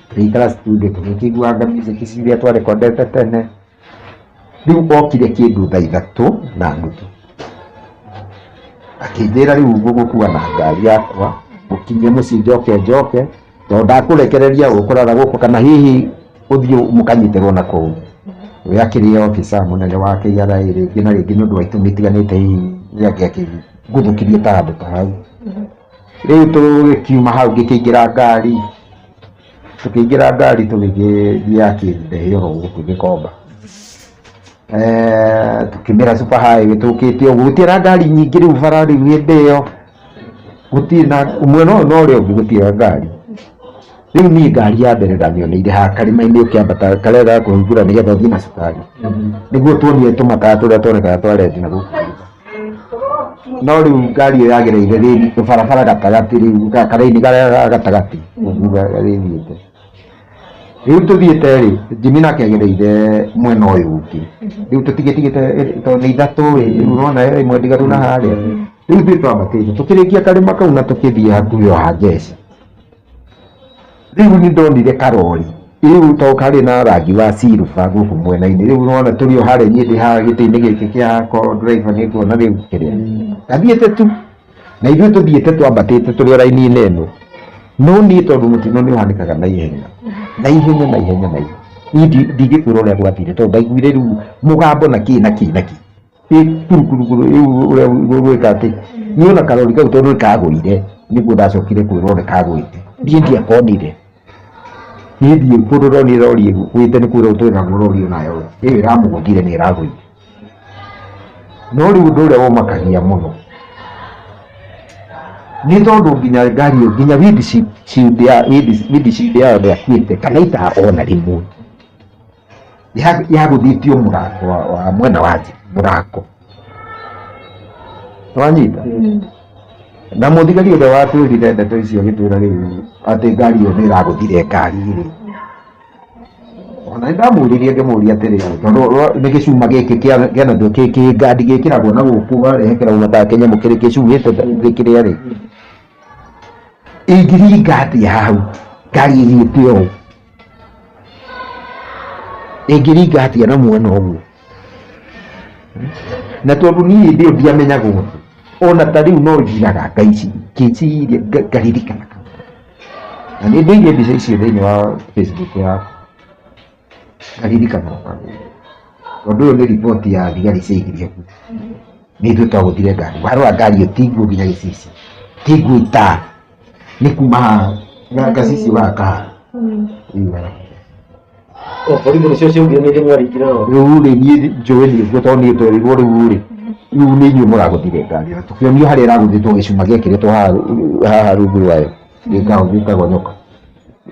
Tũgĩikara studio tũgĩkĩiguanga music iria twarekondete tene. Rĩu okire kĩndũ thaa ithatũ na nuthu. Akĩnjĩra rĩu ngũgũkua na ngari yakwa ngũkinyie mũciĩ njoke njoke tondũ ndakũrekereria ũkũrara gũkũ kana hihi ũthiĩ mũkanyitĩrwo na kũu. We akĩrĩ officer mũnene wa KRA rĩngĩ na rĩngĩ nĩ ũndũ wa itũmi itiganĩte hihi nĩ angĩakĩguthũkirie ta handũ ta hau. Rĩu tũgĩkiuma hau ngĩkĩingĩra ngari, tũkĩingĩra ngari tũgĩgĩthiĩ akĩndehe oro gũkũ Gĩkomba. Tũkĩmĩra super highway tũkĩte ũguo, gũtirĩ na ngari nyingĩ rĩu bara rĩu hĩndĩ ĩyo, gũtirĩ na mwena ũyũ na ũrĩa ũngĩ gũtirĩ na ngari. Rĩu niĩ ngari ya mbere ndamĩoneire haha karĩma-inĩ ũkĩambata karĩa ga kũhingũra nĩgetha ũthiĩ na cukari. Nĩguo tuonire tũmatawa tũrĩa tuonekaga twa red na gũkũ thutha. No rĩu ngari ĩyo yagereire rĩri barabara gatagatĩ rĩu karaini karĩa ga gatagatĩ ũguo gathiĩte. Rĩu tũthiĩte rĩ, Jimmy nake agereire mwena ũyũ ũngĩ. Rĩu tũtigĩtigĩte tondũ nĩ ithatũ ĩ, rĩu ũrona ĩmwe ndigaru na harĩa. Rĩu ithuĩ twambatĩte tũkĩrĩkia karĩma kau na tũkĩthiĩ hakuhĩ o ha jeshi. Rĩu nĩ ndonire karori rĩu to karĩ na rangi wa silver gũkũ mwena-inĩ rĩu ũrona tũrĩ o harĩa niĩ ndĩ haha gĩtĩ-inĩ gĩkĩ kĩa co-driver nĩ nguona rĩu kĩrĩa gathiĩte tu na ithuĩ tũthiĩte twambatĩte tũrĩ o raini-inĩ ĩno no niĩ tondũ mũtino nĩ ũhanĩkaga na ihenya na ihenya na ihenya na ihenya niĩ ndingĩkwĩra ũrĩa gwathire tondũ ndaiguire rĩu mũgambo na kĩ na kĩ na kĩ kurukuru rĩu ũrĩa gwĩka atĩ niĩ ona karori kau tondũ nĩ kagũire nĩguo ndacokire kwĩrwo nĩ kagũĩte niĩ ndiakonire niĩ ndiĩ kũndũ ndonire rori ĩgũĩte nĩ kwĩrwo twĩragwo rori onayo ĩyo ĩramũgũthire nĩ ĩragũire no rĩu ũndũ ũrĩa ũmakagia mũno Nĩ tondũ nginya ngari ĩyo nginya windshield ya windshield yayo ndĩakuĩte kana itaa ona rĩmwe. Yagũthĩtio mũrango wa mwena wa nja mũrango. Nĩwanyita? Na mũthigari ũrĩa watwĩrire ndeto icio agĩtwĩra rĩu atĩ ngari ĩyo nĩ ĩragũthire ngari rĩ, ona nĩ ndamũririe ngĩmũria atĩrĩrĩ, tondũ nĩ gĩcuma gĩkĩ kĩa na kĩngandi gĩkĩragwo na gũkũ ũgarehe kĩrauma ta kĩnyamũ kĩrĩ gĩcumĩte kĩrĩa rĩ, ĩngĩringa atĩa hau ngari ĩthiĩte ũũ? Ĩngĩringa atĩa na mwena ũguo? Na tondũ niĩ hĩndĩ ĩyo ndiamenyaga ũndũ, ona ta rĩu no njiraga ngeciria ngaririkana. Na nĩ ndĩire mbica icio thĩinĩ wa Facebook yakwa, ngaririkana tondũ ũyũ nĩ riboti ya thigari ciaigire kuo. Nĩ ithuĩ twagũthire ngari, warora ngari ĩyo ti nguo nginya gĩcicio, ti nguo itaa, nĩ kuma haha gacicio gaka kahana. O borithi nĩcio ciaugire nĩ ithuĩ mwaringire nao. Rĩu rĩ niĩ njũĩ nĩ ũguo tondũ niĩ twerirwo rĩu rĩ, rĩu nĩ inyuĩ mũragũthire ngari ĩyo. Tũkĩonio harĩa ĩragũthĩtwo gĩcuma gĩekĩrĩtwo haha rungu rwayo gĩkagonyoka.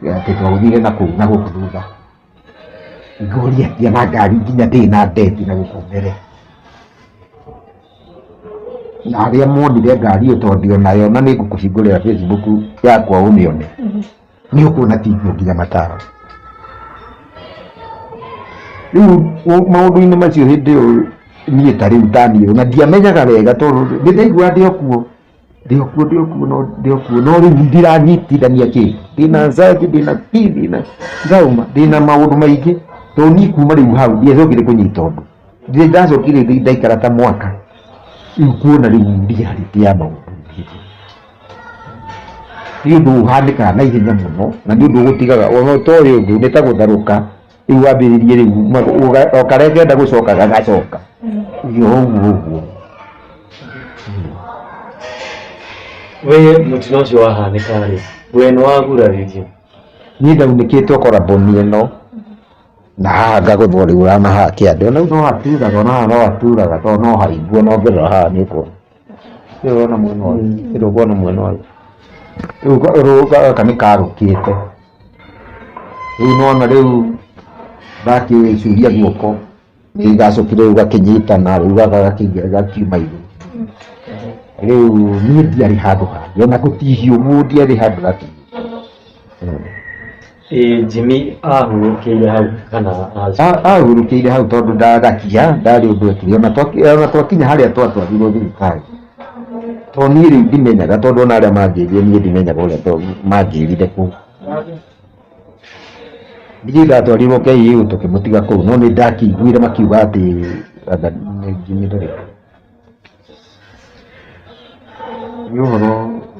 Atĩ twagũthire na kũu na gũkũ thutha. Ngũria atĩa na ngari nginya ndĩrĩ na ndeti na gũkũ mbere. Na arĩa monire ngari ĩyo tondũ onayo na nĩ ngũkũhingũrĩra Facebook yakwa ũmĩone. Nĩ ũkuona ti nguo nginya matawa. Rĩu maũndũ-inĩ macio hĩndĩ ĩyo niĩ ta rĩu ta niĩ na ndiamenyaga wega tondũ nĩ ndaiguaga ndĩ o kuo, ndĩ o kuo, ndĩ o kuo, no ndĩ o kuo, no rĩu ndiranyitithania kĩndũ. Ndĩna anxiety, ndĩna kĩ, ndĩna trauma, ndĩna maũndũ maingĩ tondũ niĩ kuma rĩu hau ndiacokire kũnyita ũndũ. Ndirĩ ndacokire ndaikara ta mwaka rĩu kuona rĩu reality ya maũndũ. Nĩ ũndũ ũhanĩkaga na ihenya mũno na nĩ ũndũ ũgũtigaga ona ũtoĩ ũndũ nĩ ta gũtharũka rĩu wambĩrĩrie rĩu o karĩa kenda gũcoka gagacoka o ũguo ũguo. We mũtino ũcio wahanĩka rĩ, we nĩ waguraririo? Niĩ ndaunĩkĩtwo collarbone ĩno na haha ngagũthwo rĩu ona haha kĩande ona rĩu no haturaga ona haha no haturaga tondũ no haiguo na ũngĩrora haha nĩ ũkuona. Rĩu ũrona mwena ũyũ, rĩu ũkuona mwena ũyũ. Rĩu gaka nĩ karũkĩte. Rĩu nĩwona rĩu ndakĩcuria guoko nĩ gacokire rĩu gakĩnyitana rĩu gaka gakiuma igũrũ. Rĩu niĩ ndiarĩ handũ hangĩ ona gũtihio ũguo ndiarĩ handũ hatihio. Ĩ Jimmy ahurũkĩire hau kana ahurũkĩire hau tondũ ndagakia ndarĩ ũndũ ekire ona twakinya harĩa twatwarirwo thibitarĩ tondũ niĩ rĩu ndimenyaga tondũ ona arĩa manjĩrire niĩ ndimenyaga ũrĩa manjĩrire kũu. Niĩ ndatwarirwo KU tũkĩmũtiga kũu no nĩ ndakĩiguire makiuga atĩ anga nĩ Jimmy ndarĩ kuo. Nĩ ũhoro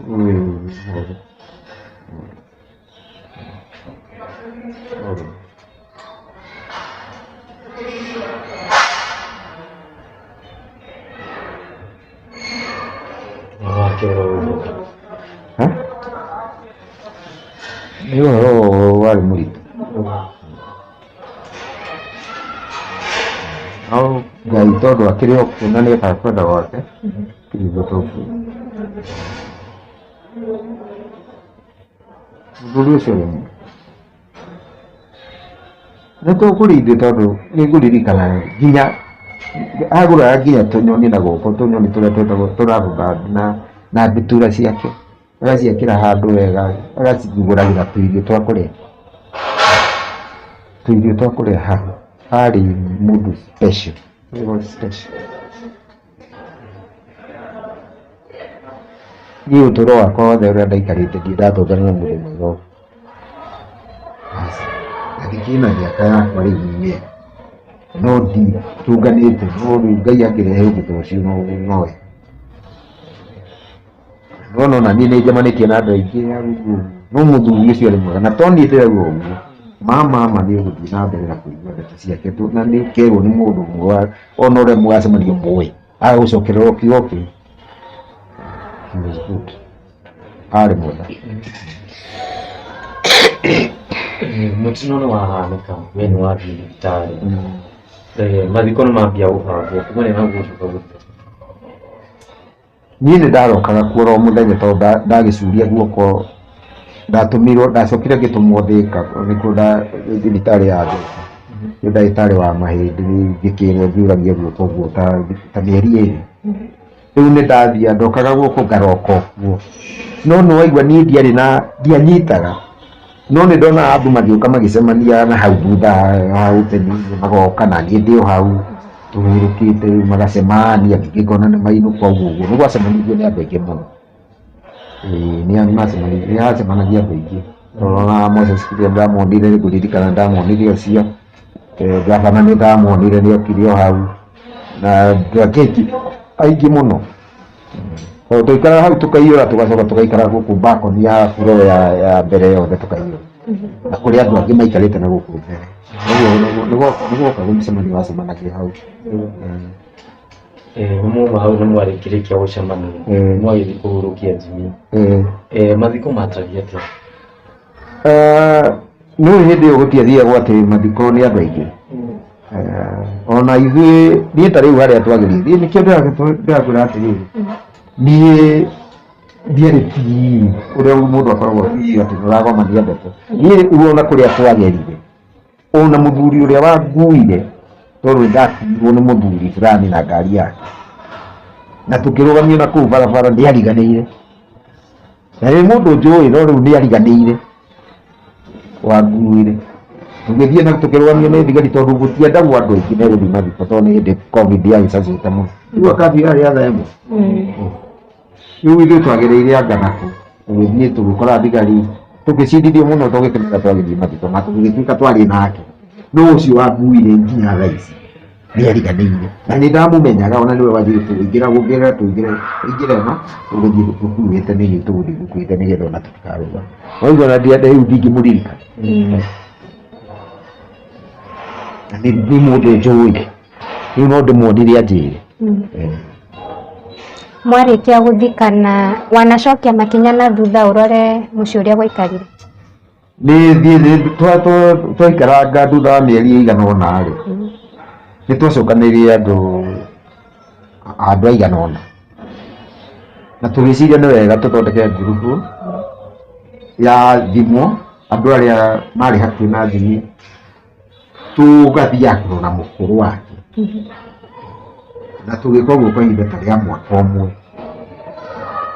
wĩ ũhoro. Nĩ ũhoro warĩ mũritũ. No Ngai tondũ akĩrĩ o kuo na nĩ ekaga kwenda gwake, nĩguo tũkuga. Mũthuri ũcio nĩ mwega. Nĩ tũkũrindwo tondũ nĩ ngũririkana nginya agũraga nginya tũnyoni na gũkũ tũnyoni tũrĩa twĩtagwo tũravũmbandi na ndutura ciake, agaciakĩra handũ wega, agacigũragĩra tũirio twa kũrĩa, tũirio twa kũrĩa hau. Arĩ mũndũ special, special. Niĩ ũtũro wakwa wothe ũrĩa ndaikarĩte ndirĩ ndatũngana na mũndũ mwega ũguo. Aca, na ndikĩrĩ na mĩaka yakwa rĩu mĩega, no nditũnganĩte, no rĩu Ngai angĩrehe ũndũ ta ũcio no wega. Nĩwona ona niĩ nĩ njemanĩtie na andũ aingĩ a rungu ũguo, no mũthuri ũcio arĩ mwega, na to niĩ ndĩrauga ũguo, ma ma ma nĩ ũgũthiĩ na mbere na kũigua ndeto ciake na nĩ ũkerwo nĩ mũndũ ũmwe ona ũrĩa mũgacemania mũĩ, agagũcokerera o kiugo kĩu. He was good. Arĩ mwega. Mũtino nĩ wahanĩka, we nĩ wathiĩ thibitarĩ. Mathiko nĩ mambia gũbangwo, kuma rĩ na gũcoka gũthiĩ? Niĩ nĩ ndarokaga kuo oro mũthenya tondũ ndagĩcuria guoko, ndatũmirwo, ndacokire ngĩtũmwo Thĩka, nĩkuo thibitarĩ ya Thĩka, nĩ ndagĩtarĩ wa mahĩndĩ, ngĩkĩrwo njuragie guoko ũguo ta mĩeri 2. Rĩu nĩ ndathiaga, ndokaga gũkũ ngaroka kuo, no nĩ waigua niĩ ndiarĩ na ndianyitaga, no nĩ ndonaga andũ magĩũka magĩcemania na hau thutha hau tene, magoka na niĩ ndĩ o hau tũhurũkĩte, rĩu magacemania, ningĩ ngona nĩ mainũka ũguo ũguo, nĩ gwacemanirio nĩ andũ aingĩ mũno. Ĩĩ nĩ hacemanagia andũ aingĩ, ona Moses Kuria ndamuonire, nĩ ngũririkana ndamuonire ũcio, gavana nĩ ndamuonire nĩ okire o hau, na andũ angĩ aingĩ mũno. Tondũ twaikaraga hau tũkaiyũra, tũgacoka tũgaikara gũkũ balcony ya floor ya mbere yothe tũkaiyũra, na kũrĩ andũ angĩ maikarĩte na gũkũ mbere. Ũguo nĩ gwoka mũcemanio wacemanagia hau. Nĩ mwauma hau nĩ mwarĩkĩrĩkia gũcemania, mwagĩthiĩ kũhurũkia Jimmy. Mathiko matariĩ atĩa? Nĩ ũĩ hĩndĩ ĩyo gũtiathiagwo atĩ mathiko nĩ andũ aingĩ. Ona ithuĩ niĩ ta rĩu harĩa twagĩrĩire, niĩ nĩkĩo ndĩrakwĩra atĩrĩrĩ, niĩ ndiarĩ biũ ũrĩa mũndũ akoragwo biũ atĩ nĩũragomania ndeto. Niĩ rĩu ona kũrĩa twagerire, ona mũthuri ũrĩa wanguire, tondũ nĩ ndakuirwo nĩ mũthuri fulani na ngari yake, na tũkĩrũgamio na kũu barabara, nĩ ariganĩire. Na nĩ mũndũ njũĩ, no rĩu nĩ ariganĩire wanguire. Tũgĩthiĩ na tũkĩrũgamio nĩ thigari tondũ gũtiendagwo andũ aingĩ megũthiĩ mathiko tondũ nĩ hĩndĩ COVID yagĩcacĩte mũno. Rĩu akathi yarĩ ya thaa 1. Rĩu ithuĩ twagereire anga nakũ, tũgĩthiĩ tũgĩkora thigari, tũgĩcindithio mũno tũgĩkĩmenya twagĩthiĩ mathiko na tũgĩtuĩka twarĩ nake. No ũcio wanguire nginya thaa ici nĩ ariganĩire, na nĩ ndamũmenyaga, ona nĩwe wanjĩrire tũingĩra gũngĩra tũingĩre ingĩra ĩno tũgũthiĩ tũkuĩte nĩ tũgũthiĩ tũkuĩte nĩgetha ona tũtikarũga. Waigua ona rĩu ndingĩmũririkana. Na nĩ mũndũ njũĩ, rĩu no ndĩmuonire anjĩre. Mwarĩkia gũthikana, wanacokia makinya na thutha ũrore mũciĩ ũrĩa gwaikarire? Nĩ thiĩ twaikaranga thutha wa mĩeri ĩigana ũna rĩ, nĩ twacokanĩrĩire andũ aigana ũna, na tũgĩciria nĩ wega tũthondeke ngurubu ya thimũ, andũ arĩa marĩ hakuhĩ na Jimmy, tũgathiaga kũrora mũkũrũ wake, na tũgĩka ũguo kwa ihinda ta rĩa mwaka ũmwe.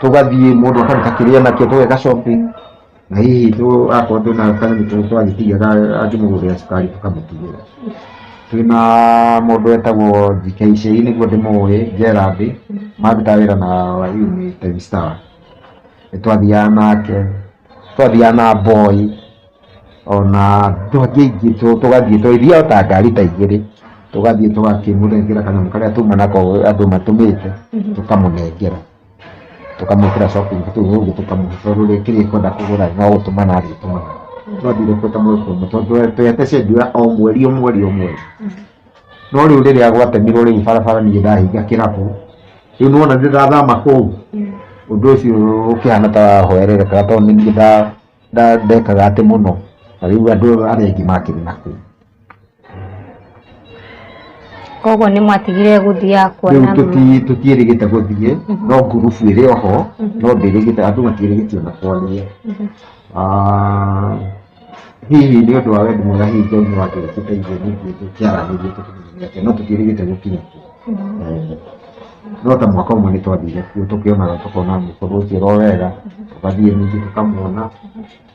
Tũgathiĩ mũndũ akaruta kĩrĩa nakĩo, tũgeka shopping, na hihi akorwo twĩna kanyamũ twagĩtigaga angĩmũgũrĩra cukari tũkamũtigĩra. Twĩna mũndũ wetagwo GK Shei nĩguo ndĩmũĩ, Gerald, marutaga wĩra na Wayuni Times Star. Nĩ twathiaga nake, twathiaga na Boy, ona andũ angĩ aingĩ, tũgathiĩ, twathiaga ta ngari ta 2, tũgathiĩ tũgakĩmũnengera kanyamũ karĩa tuma nako andũ matũmĩte, tũkamũnengera, tũkamwĩkĩra shopping tũu ũguo tũkamũhe, tondũ rĩngĩ ekwenda kũgũra no gũtũmana arĩtũmanaga. Twathire kuo ta mweri ũmwe, tondũ twete schedule o mweri o mweri o mweri. No rĩu rĩrĩa gwatemirwo rĩu barabara niĩ ndahinga kĩrabu, rĩu nĩwona nĩ ndathama kũu, ũndũ ũcio ũkĩhana ta wahoererekaga tondũ nĩ niĩ ndekaga atĩ mũno, na rĩu andũ arĩa angĩ makĩrĩ na kũu. Koguo nĩ mwatigire gũthiaga kuona? Rĩu tũtiĩrĩgĩte gũthiĩ, no ngurubu ĩrĩ oho, no ndĩrĩgĩte, andũ matiĩrĩgĩte ona kwaria. Hihi nĩ ũndũ wa wendi mwega, hihi Ngai no angĩtũteithia ningĩ tũkĩaranĩrie tũkĩmenye atĩa, no tũtiĩrĩgĩte gũkinya kuo. No ta mwaka ũmwe nĩ twathire kuo, tũkĩonaga tũkona mũkũrũ ũcio oro wega, tũgathiĩ ningĩ tũkamuona,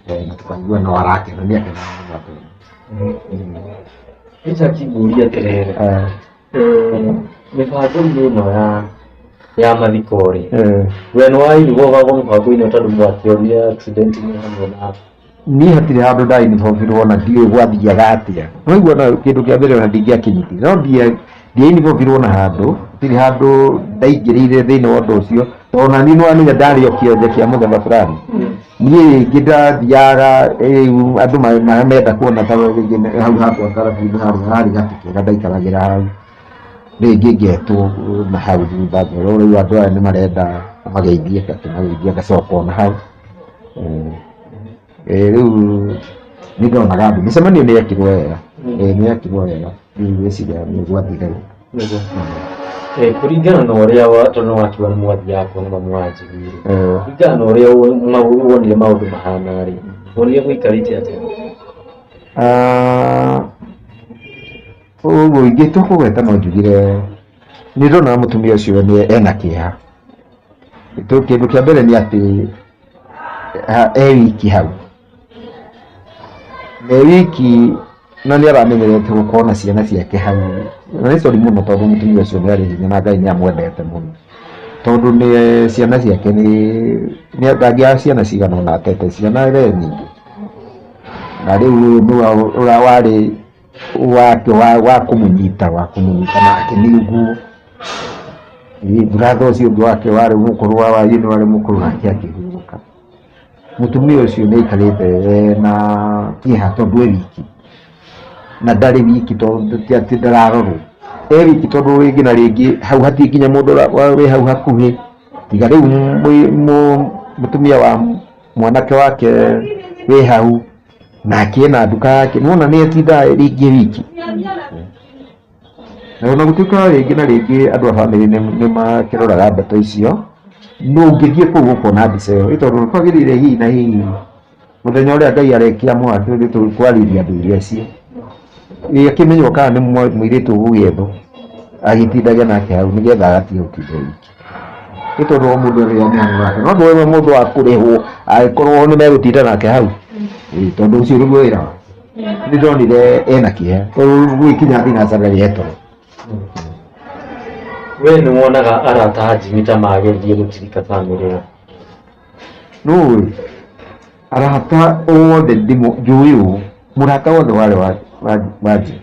na tũkaigua no arakena, nĩ akenaga mũno atũona. Isaac ngũrie atĩrĩrĩ, mĩbango-inĩ ĩno ya mathiko rĩ, we nĩ wainvolvagwo mũbango-inĩ tondũ mwakĩonire accident nĩ hamwe na Niĩ hatirĩ handũ ndainvolvirwo, na ndiũĩ gwathiaga atĩa. Waigua na kĩndũ kĩa mbere ona ndingĩakĩnyitire, no ndiainvolvirwo na handũ, hatirĩ handũ ndaingĩrĩire thĩinĩ wa ũndũ ũcio, tondũ ona niĩ nĩwamenya ndarĩ o kĩonje kĩa mũthemba fulani. Niĩ rĩngĩ ndathiaga rĩu andũ menda kuona ta rĩngĩ hau hakwa karabu-inĩ harĩ gatĩ kega ndaikaragĩra hau, rĩngĩ ngetwo na hau thutha ngerwo rĩu andũ aya nĩ marenda ũmageithie, ngakĩmageithia ngacoka ona hau. Rĩu nĩ ndonaga andũ, mĩcemanio nĩ yekirwo wega, nĩ yekirwo wega, rĩu ngwĩciria nĩ gwathire ũguo. Kũringana na ũrĩa tondũ nĩwakiuga nĩ mwathiaga kuona mamu wa Jimmy rĩ, kũringana na ũrĩa wonire maũndũ mahana rĩ, wonire gũikarĩte atĩa? Ũguo ingĩtua kũgweta no njugire nĩ ndona mũtumia ũcio nĩ ena kĩeha. Kĩndũ kĩa mbere nĩ atĩ e wiki hau, e wiki na nĩ aramenyerete gũkorwo na ciana ciake hau. Na nĩ sorry mũno tondũ mũtumia ũcio nĩ arĩ hinya na Ngai nĩ amwendete mũno, tondũ nĩ ciana ciake nĩ ndangĩaga ciana cigana ũna atete, ciana we nyingĩ. Na rĩu ũyũ nĩwe ũrĩa warĩ wake wa kũmũnyita nake nĩ ũguo. Brother ũcio ũngĩ wake warĩ mũkũrũ wa Wayini warĩ mũkũrũ nake akĩhurũka. Mũtumia ũcio nĩ aikarĩte ena kĩeha tondũ e wiki, na ndarĩ wiki tondũ ti atĩ ndararorwo, e wiki tondũ rĩngĩ na rĩngĩ hau hatirĩ nginya mũndũ wĩ hau hakuhĩ, tiga rĩu mũtumia wa mwanake wake wĩ hau, nake ena nduka yake, nĩwona nĩ atindaga rĩngĩ wiki. Na ona gũtuĩka rĩngĩ na rĩngĩ andũ a bamĩrĩ nĩ makĩroraga ndeto icio, no ũngĩthiĩ kũu ũkona mbica ĩyo, ĩ tondũ kwagĩrĩire hihi na hihi mũthenya ũrĩa Ngai arekĩamũra tũthiĩ kwarĩria athuri acio, akĩmenywo kana nĩ mũirĩtu ũgũgĩethwo, agĩtindage nake hau nĩgetha agatige gũtinda e wiki. Nĩ tondũ o mũndũ arĩ mĩhang'o yake, no ndũĩ mũndũ wa kũrĩhwo angĩkorwo nĩ megũtinda nake hau, tondũ ũcio nĩguo wĩra wake. Nĩ ndonire ena kĩeha, tondũ gũgĩkinya thinacara nĩ etoro. We nĩ wonaga arata a Jimmy ta mageririe gũtirika bamĩrĩ ĩyo? Nũĩ arata othe njũĩ ũũ, mũrata wothe warĩ wa Jimmy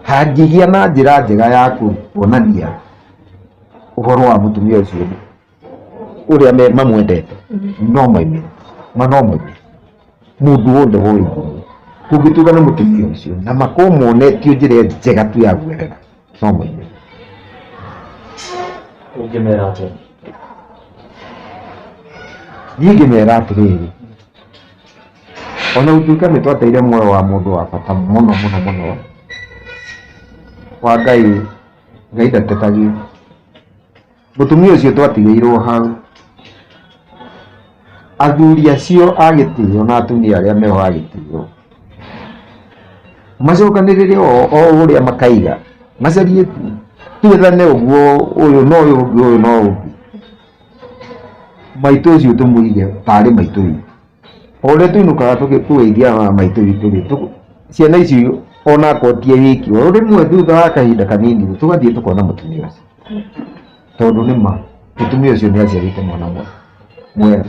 hangĩgĩa na njĩra njega ya kuonania ũhoro wa mũtumia ũcio ũrĩa mamwendete, no maumĩre, ma no maumĩre. Mũndũ wothe woĩ Jimmy kũngĩtuĩka nĩ mũtumia ũcio na makorwo monetio njĩra njega tu ya guerera, no maumĩre. Ũngĩmera atĩa? Niĩ ingĩmera atĩrĩrĩ, ona gũtuĩka nĩ twateire muoyo wa mũndũ wa bata mũno mũno mũno, wa Ngai, Ngai ndatetagio. Mũtumia ũcio twatigĩirwo hau, athuri acio a gĩtĩo na atumia arĩa meho a gĩtĩo, macokanĩrĩre o ũrĩa makaiga, macarie twethane ũguo ũyũ no ũyũ ũngĩ, ũyũ no ũngĩ. Maitũ ũcio tũmũige tarĩ maitũ witũ. O ũrĩa tũinũkaga tũgeithia maitũ witũ rĩ, ciana icio ona akorwo ti wiki, o rĩmwe thutha wa kahinda kanini rĩ, tũgathiĩ tũkona mũtumia ũcio. Tondũ nĩ ma mũtumia ũcio nĩ aciarĩte mwana mwega.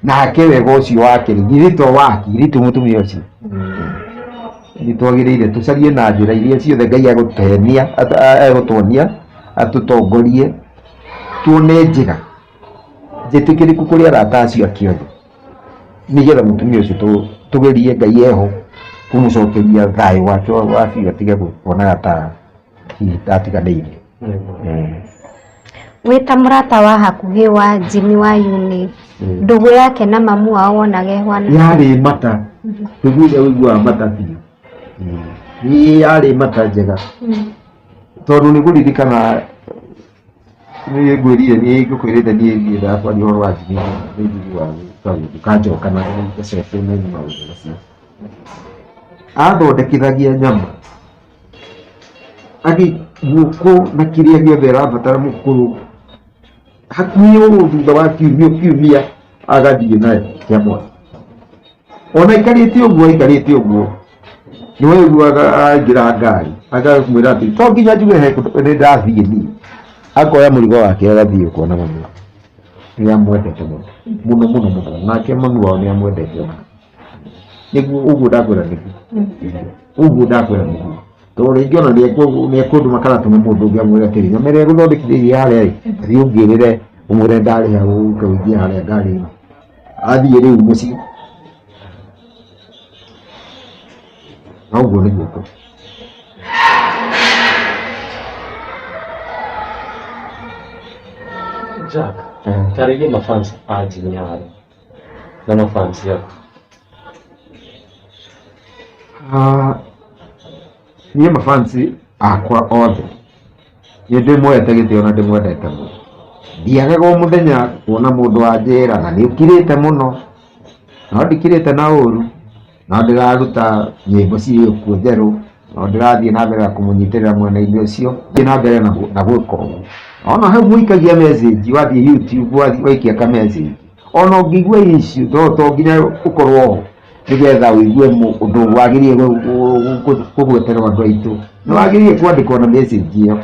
Nake wega ũcio wake rĩ, githĩ to wake, githĩ ti mũtumia ũcio? Nĩ twagĩrĩire tũcarie na njĩra iria ciothe Ngai egũtũhenia, egũtuonia, atũtongorie, tuone njĩra njĩtĩkĩrĩku kũrĩ arata acio ake othe, nĩgetha mũtumia ũcio tũgerie Ngai eho kũmũcokeria thayũ wake wa biũ atige kuonaga ta hihi atiganĩirio. Wĩ ta mũrata wa hakuhĩ wa Jimmy Wayuni, ndũgũ yake na mamu wao wonaga ĩhuana? Yarĩ mata, ndũgũ ĩrĩa ũiguaga mata biũ. Ĩĩ yarĩ mata njega, tondũ nĩ ngũririkana nĩ ngwĩrire nĩ ngũkwĩrĩte niĩ ndiendaga kwaria ũhoro wa Jimmy nĩ njiguaga kaũndũ na gacoke menye maũndũ macio. Athondekithagia nyama, ngũkũ na kĩrĩa gĩothe ĩrabatara mũkũrũ, hakuhĩ ũũ thutha wa kiumia kiumia agathiĩ nayo kĩa mwaki. Ona aikarĩte ũguo aikarĩte ũguo, nĩ waiguaga aingĩra ngari akamwĩra atĩ to nginya njuge he kũndũ nĩ ndathiĩ niĩ. Akoya mũrigo wake agathiĩ kuona mami wake. Nĩ amwendete mũno mũno mũno mũno, nake mami wao nĩ amwendete ona. Nĩguo ũguo ndakwĩra nĩguo. Ũguo ndakwĩra nĩguo. Tondũ rĩngĩ ona nĩ ekũndũma kana atũme mũndũ ũngĩ amwĩre atĩrĩ, nyama ĩrĩa ngũthondekithĩirie harĩa ĩ, thiĩ ũngĩrĩre ũmwĩre ndarĩha ũke ũingĩre harĩa ngari-inĩ. Athiĩ rĩu mũciĩ. Na ũguo nĩguo kũrĩ. Jack, tarĩria mafans a Jimmy harĩa na mafans aku. Niĩ mafans akwa othe Nĩ ndĩmuoete gĩtĩo na ndĩmwendete mũno. Ndiagaga o mũthenya kuona mũndũ wanjĩra na nĩ ũkirĩte mũno, no ndikirĩte na ũru, no ndĩraruta nyĩmbo cirĩ kuo njerũ, no ndĩrathiĩ na mbere na kũmũnyitĩrĩra mwena-inĩ ũcio, thiĩ na mbere na gwĩka ũguo. Ona hau mũikagia message wathiĩ YouTube wathiĩ waikia ka message, ona ũngĩigua issue to nginya ũkorwo ho nĩgetha ũigue ũndũ wagĩrĩire kũgweterwo andũ aitũ. Nĩ wagĩrĩire kwandĩkwo na message ĩyo.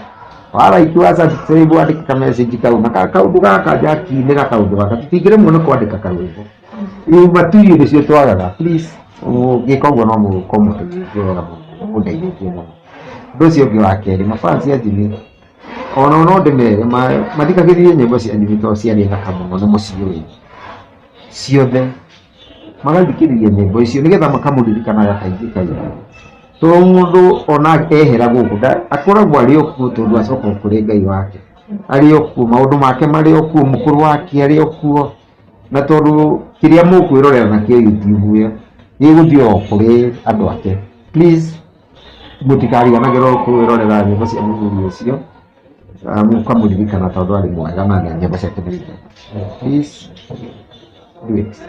Wa like wa subscribe wandĩke ka message kau na kaũndũ gaka Jackie nĩ gakaũndũ gaka tũtingĩremwo nĩ kwandĩka karwĩmbo. Rĩu material nĩcio twagaga please mũngĩka ũguo no mũgũkorwo mũtũteithĩtie wega mũno mũndeithĩtie mũno. Ũndũ ũcio ũngĩ wa kerĩ mafans a Jimmy onao no ndĩmere mathikagĩrĩrie nyĩmbo cia Jimmy tondũ ciarĩ thaka mũno nĩ mũciũĩ ciothe magathikĩrĩria nyĩmbo icio nĩgetha makamũririkanaga kaingĩ kaingĩ. Tondũ mũndũ ona ehera gũkũ akoragwo arĩ o kuo tondũ acoka o kũrĩ Ngai wake. Arĩ o kuo, maũndũ make marĩ o kuo, mũkũrũ wake arĩ o kuo. Na tondũ kĩrĩa mũkwĩrorera nakĩo YouTube ĩyo, gĩgũthiĩ o kũrĩ andũ ake. Please mũtikariganagĩrwo kwĩrorera nyĩmbo cia mũthuri ũcio, mũkamũririkana tondũ arĩ mwega na nyĩmbo ciake nĩ njega. Please do it.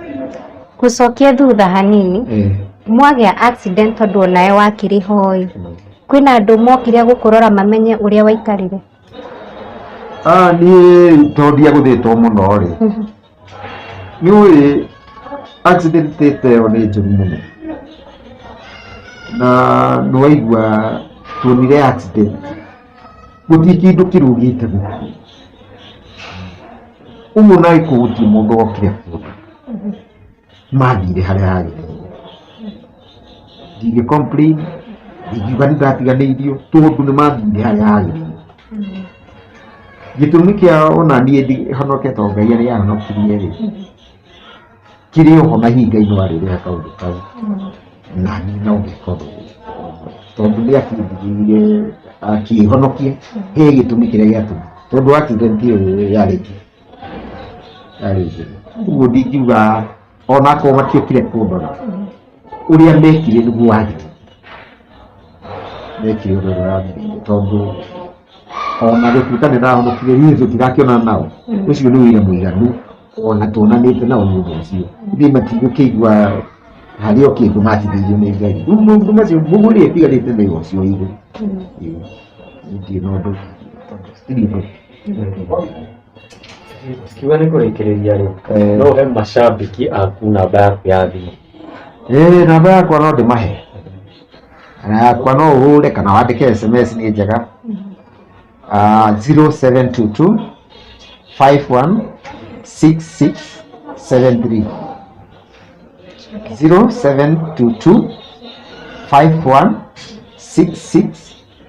Gũcokia thutha hanini, mwagĩa accident tondũ onawe wakĩrĩ ho ĩ, kwĩna andũ mokire gũkũrora mamenye ũrĩa waikarire? Niĩ tondũ ndiagũthĩtwo mũno rĩ, nĩ ũĩ accident ta ĩyo nĩ njũru mũno, na nĩ waigua tuonire accident, gũtirĩ kĩndũ kĩrũgĩte gũkũ, ũguo na gĩkuũ gũtirĩ mũndũ wokire kuona, mathire harĩa hagĩrĩire. Ndingĩ complain, ndingiuga nĩ ndatiganĩirio tondũ nĩ mathire harĩa hagĩrĩire. Gĩtũmi kĩa ona niĩ honoke to Ngai arĩa ahonokirie rĩ, kĩrĩ oho na hihi Ngai no arĩrĩha kaũndũ kau, na niĩ no ngeka ũndũ ũmwe tondũ nĩ akĩndigĩire akĩhonokia, he gĩtũmi kĩrĩa gĩatũmire tondũ accident ĩyo yarĩ njũru. Ũguo ndingiuga onakorwo matiokire kũndora, ũrĩa mekire nĩguo wagĩrĩire, mekire ũndũ ũrĩa wagĩrĩire tondũ ona gũtuĩka nĩ ndahonokire niĩ tũtirakĩonana nao, ũcio nĩ ũira mũiganu ona tuonanĩte nao nĩ ũndũ ũcio. Ithuĩ matigũkĩigua harĩ o kĩndũ matigĩirio nĩ Ngai. Rĩu maũndũ macio mũguo ĩrĩa ĩtigarĩte nĩ ũcio wĩ igũrũ. Ĩĩ, niĩ ndirĩ na ũndũ gũtirĩ ũndũ. Kiuga nĩ kũrĩkĩrĩria rĩ, no ũhe macambĩki aku namba yaku ya thimũ. Ĩĩ namba yakwa no ndĩmahe. Na yakwa no ũhũre kana wandĩke SMS nĩ njega. 0722 51 66 73 0722 51 66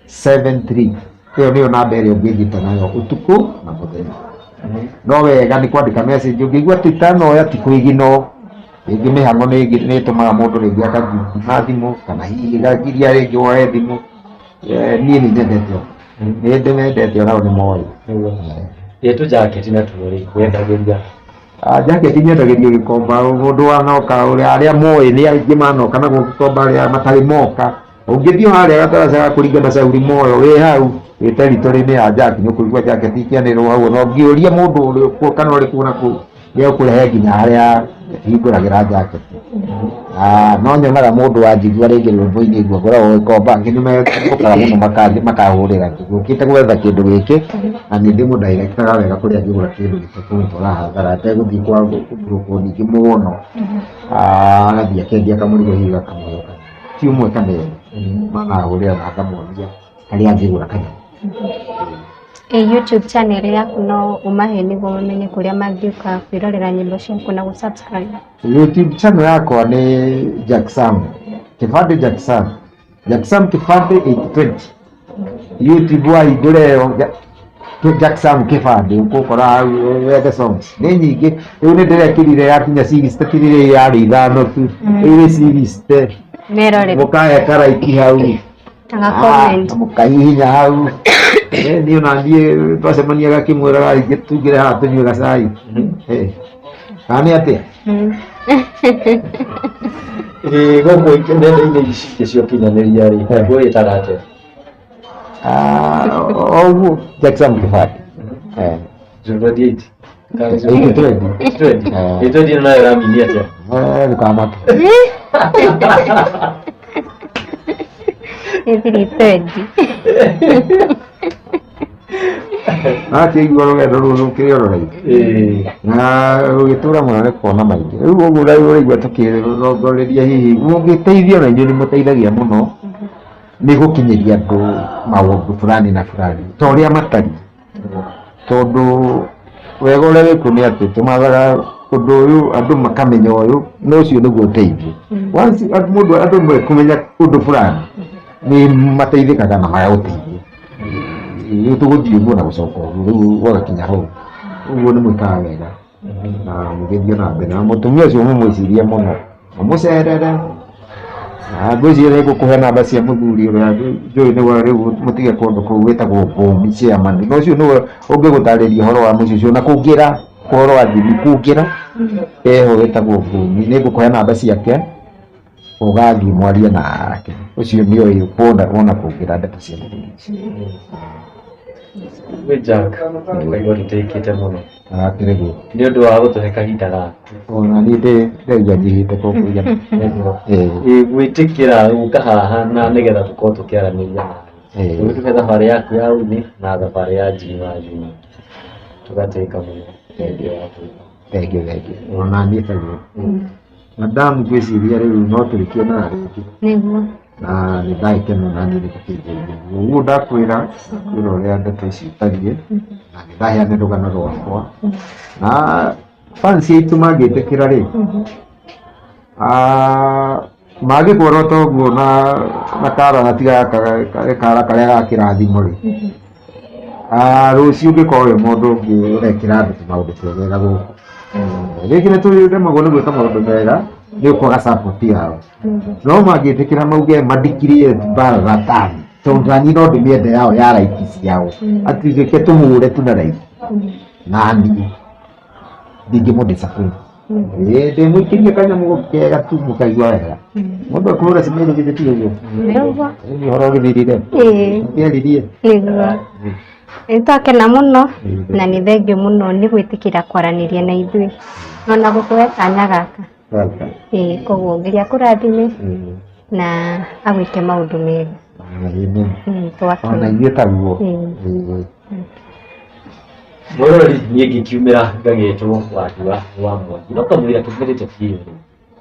73 ĩyo nĩyo namba ĩrĩa ũngĩnjĩta nayo ũtukũ na mũthenya. No wega nĩ kwandĩka message ũngĩigua ti ta noya ti kũiginwo, rĩngĩ mĩhang'o nĩ ĩtũmaga mũndũ rĩngĩ akangima thimũ kana hihi ĩgagiria rĩngĩ woe thimũ. Niĩ nĩ nyendete ũguo, nĩ ndĩmendete onao nĩ moĩ. Ĩ tũjaketi natuo rĩ, wendagĩria? Jaketi nyendagĩrio Gĩkomba, mũndũ wanoka arĩa moĩ nĩ aingĩ manoka na gũkũ Gĩkomba arĩa matarĩ moka. Ũngĩthiĩ harĩa gataraca ga kũringa na Shauri Moyo wĩ hau wĩ territory-inĩ ya Jack nĩ ũkũigua jacket ikĩanĩrĩrwo hau ona ũngĩũria mũndũ ũrĩ kuo kana ũrĩ kuo na kũu nĩ egũkũrehe nginya harĩa hingũragĩra jacket. Na no nyonaga mũndũ wanjigua rĩngĩ rwĩmbo-inĩ ũguo ngoragwo Gĩkomba angĩ nĩ mokaga mũno makahũrĩra ngũkĩte gwetha kĩndũ gĩkĩ na nĩ ndĩmũ direct aga wega kũrĩa angĩgũra kĩndũ gĩtekũmũtwara hathara ategũthiĩ kwa kũburũkwo ningĩ mũno agathiĩ akendia kamũrigo hihi gakamũhe ti ũmwe kana erĩ manahũrĩra na ngamonia harĩa angĩgũra kanyamũ. Ĩ YouTube channel yaku no ũmahe nĩguo mamenye kũrĩa mangĩũka kwĩrorera nyĩmbo ciaku na gũ subscribe? YouTube channel yakwa nĩ Jack Sam Kĩbandĩ, Jack Sam, Jack Sam Kĩbandĩ 820. YouTube wahingũra ĩyo Jack Sam Kĩbandĩ ũgũkora hau wethe songs nĩ nyingĩ. Rĩu nĩ ndĩrekĩrire yakinya 60, ti rĩrĩa yarĩ ithano tu, rĩu nĩ 60. Merorere. Mũkahe karaiki hau. Na comment. Mũkahihinya hau. Niĩ ona niĩ twacemania gakĩmwĩraga rĩngĩ tungĩre haha tũnyue gacai. Kana nĩ atĩa? Ĩ gũkũ nenda-inĩ ici ingĩ cia ũkinyanĩria rĩ, wĩtaga atĩa? Oguo Jackson Kibaki. 28. 20. 20. 20 nayo ĩramini atĩa? Ndũkamake. Nĩ 320. Akĩigua rũgendo rũrũ rũkĩrĩ o rũraihu na rũgĩtũra mũno nĩ kuona maingĩ. Rĩu ũguo ũraigua tũkĩrongoreria hihi mũngĩteithio na inyuĩ nĩ mũteithagia mũno nĩ gũkinyĩria andũ maũndũ fulani na fulani ta ũrĩa matariĩ, tondũ wega ũrĩa wĩkuo nĩ atĩ tũmathaga ũndũ ũyũ andũ makamenya ũyũ na ũcio nĩguo ũteithio. Once mũndũ andũ mekũmenya ũndũ fulani nĩ mateithĩkaga na magagũteithia. Rĩu tũgũthiĩ ũguo na gũcoka ũguo rĩu gwagakinya hau ũguo nĩ mwĩkaga wega na mũgĩthiĩ na mbere na mũtumia ũcio mũmwĩcirie mũno mũmũcerere na ngwĩciria nĩ ngũkũhe namba cia mũthuri ũrĩa njũĩ nĩwe rĩu mũtige kũndũ kũu wĩtagwo Ngũmi chairman na ũcio nĩwe ũngĩgũtarĩria ũhoro wa mũciĩ ũcio na kũngĩra ũhoro wa Jimmy kũngĩra eho wĩtagwo Ngũmi nĩ ngũkũhe namba ciake ũgathiĩ mwarie nake ũcio nĩ ũĩ wona kũngĩra ndeto cia mũthuri ũcio. Wĩ Jack, ngaigua tũtĩkĩte mũno Akĩrĩ nĩ ũndũ wa gũtũhe kahinda gaka. Ona niĩ ndĩraigua njihĩte kũkũigana. Gwĩtĩkĩra gũka haha na nĩgetha tũkorwo tũkĩaranĩria nawe. Ũgĩtũhe thabarĩ yaku ya ũini na thabarĩ ya Jimmy wa Juma. Tũgatĩka mũno. Thengiũ waku. Thengiũ thengiũ. Ona niĩ taguo. Madam ngwĩciria rĩu no tũrĩkĩonana rĩngĩ. Nĩguo. Na nĩ ndagĩkena na niĩ nĩ gũkĩngeithia. Ũguo ndakwĩra kwĩra ũrĩa ndeto ici itariĩ na nĩ ndaheana rũgano rwakwa na fans aitũ mangĩtĩkĩra rĩ mangĩkuona ũguo na kara na tiga kara karĩa ga kĩrathimo rĩ rũciũ ũngĩkorwo wĩ mũndũ ũngĩ ũrekĩra andũ tũmaũndũ twegega gũkũ rĩngĩ nĩ tũremagwo nĩ gwĩka maũndũ mega nĩ ũkwaga support yao no mangĩtĩkĩra mauge mandikirie mbara tani tondũ nani no ndĩmĩende yao ya raiki ciao atĩ reke tũhũre tu na raiki nani ndingĩmũ disappoint ndĩmũikĩrie kanyamũ kega tu mũkaigua wega mũndũ akũhũra cimĩrĩ githĩ ti ũguo Nĩguo. Rĩu ũhoro ũgĩthirire ũkĩaririe Nĩguo. Nĩ twakena mũno na nĩ thengiũ mũno nĩ gwĩtĩkĩra kwaranĩria na ithuĩ no na gũkũhe kanya gaka. Welcome. Koguo Ngai akũrathime na agwĩke maũndũ mega. Amen. Twakena. Ona ithuĩ taguo. Mũrori niĩ ngĩkiumĩra ngagĩtwo Wandua wa Mwangi no kamũira tũmĩrĩte biũ rĩ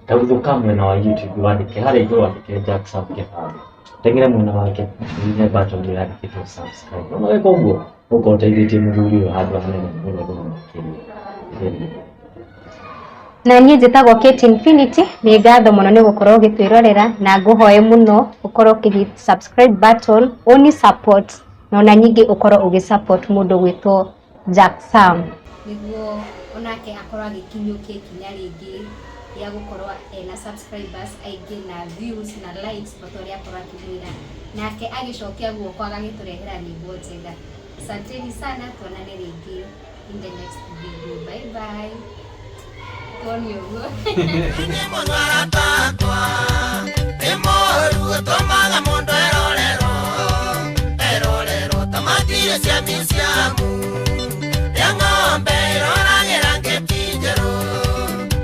taguthũka mwena wa YouTube wandĩke harĩa igũrũ wandĩke Jack Sam Kĩbandĩ teng'ere mwena wake ũhihinye button ĩrĩa yandĩkĩtwo subscribe ona weka ũguo ũkorwo ũteithĩtie mũthuri ũyũ handũ hanene mũno mũno makĩria. Na niĩ njĩtagwo Kate Infinity nĩ ngatho mũno nĩ gũkorwo ũgĩtwĩrorera na ngũhoe mũno ũkorwo ũkĩ subscribe button ũni support na ona ningĩ ũkorwo ũgĩ support mũndũ gwĩtwo Jack Sam nĩguo onake akorwo agĩkinyũkia ikinya rĩngĩ rĩa gũkorwo ena subscribers aingĩ na views na likes o ta ũrĩa akorwo akĩmwĩra nake agĩcokia guoko agagĩtũrehera nyĩmbo njega. Asanteni sana, tuonane rĩngĩ in the next video. Bye bye. Tuone ũguo. Tũmaga mũndũ erorerwo erorerwo ta matire cia miciamu ya ng'ombe ĩroragĩra ngĩti njerũ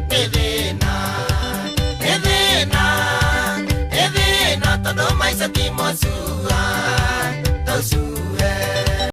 nĩ thĩna nĩ thĩna nĩ thĩna tondũ maica ti mũcua.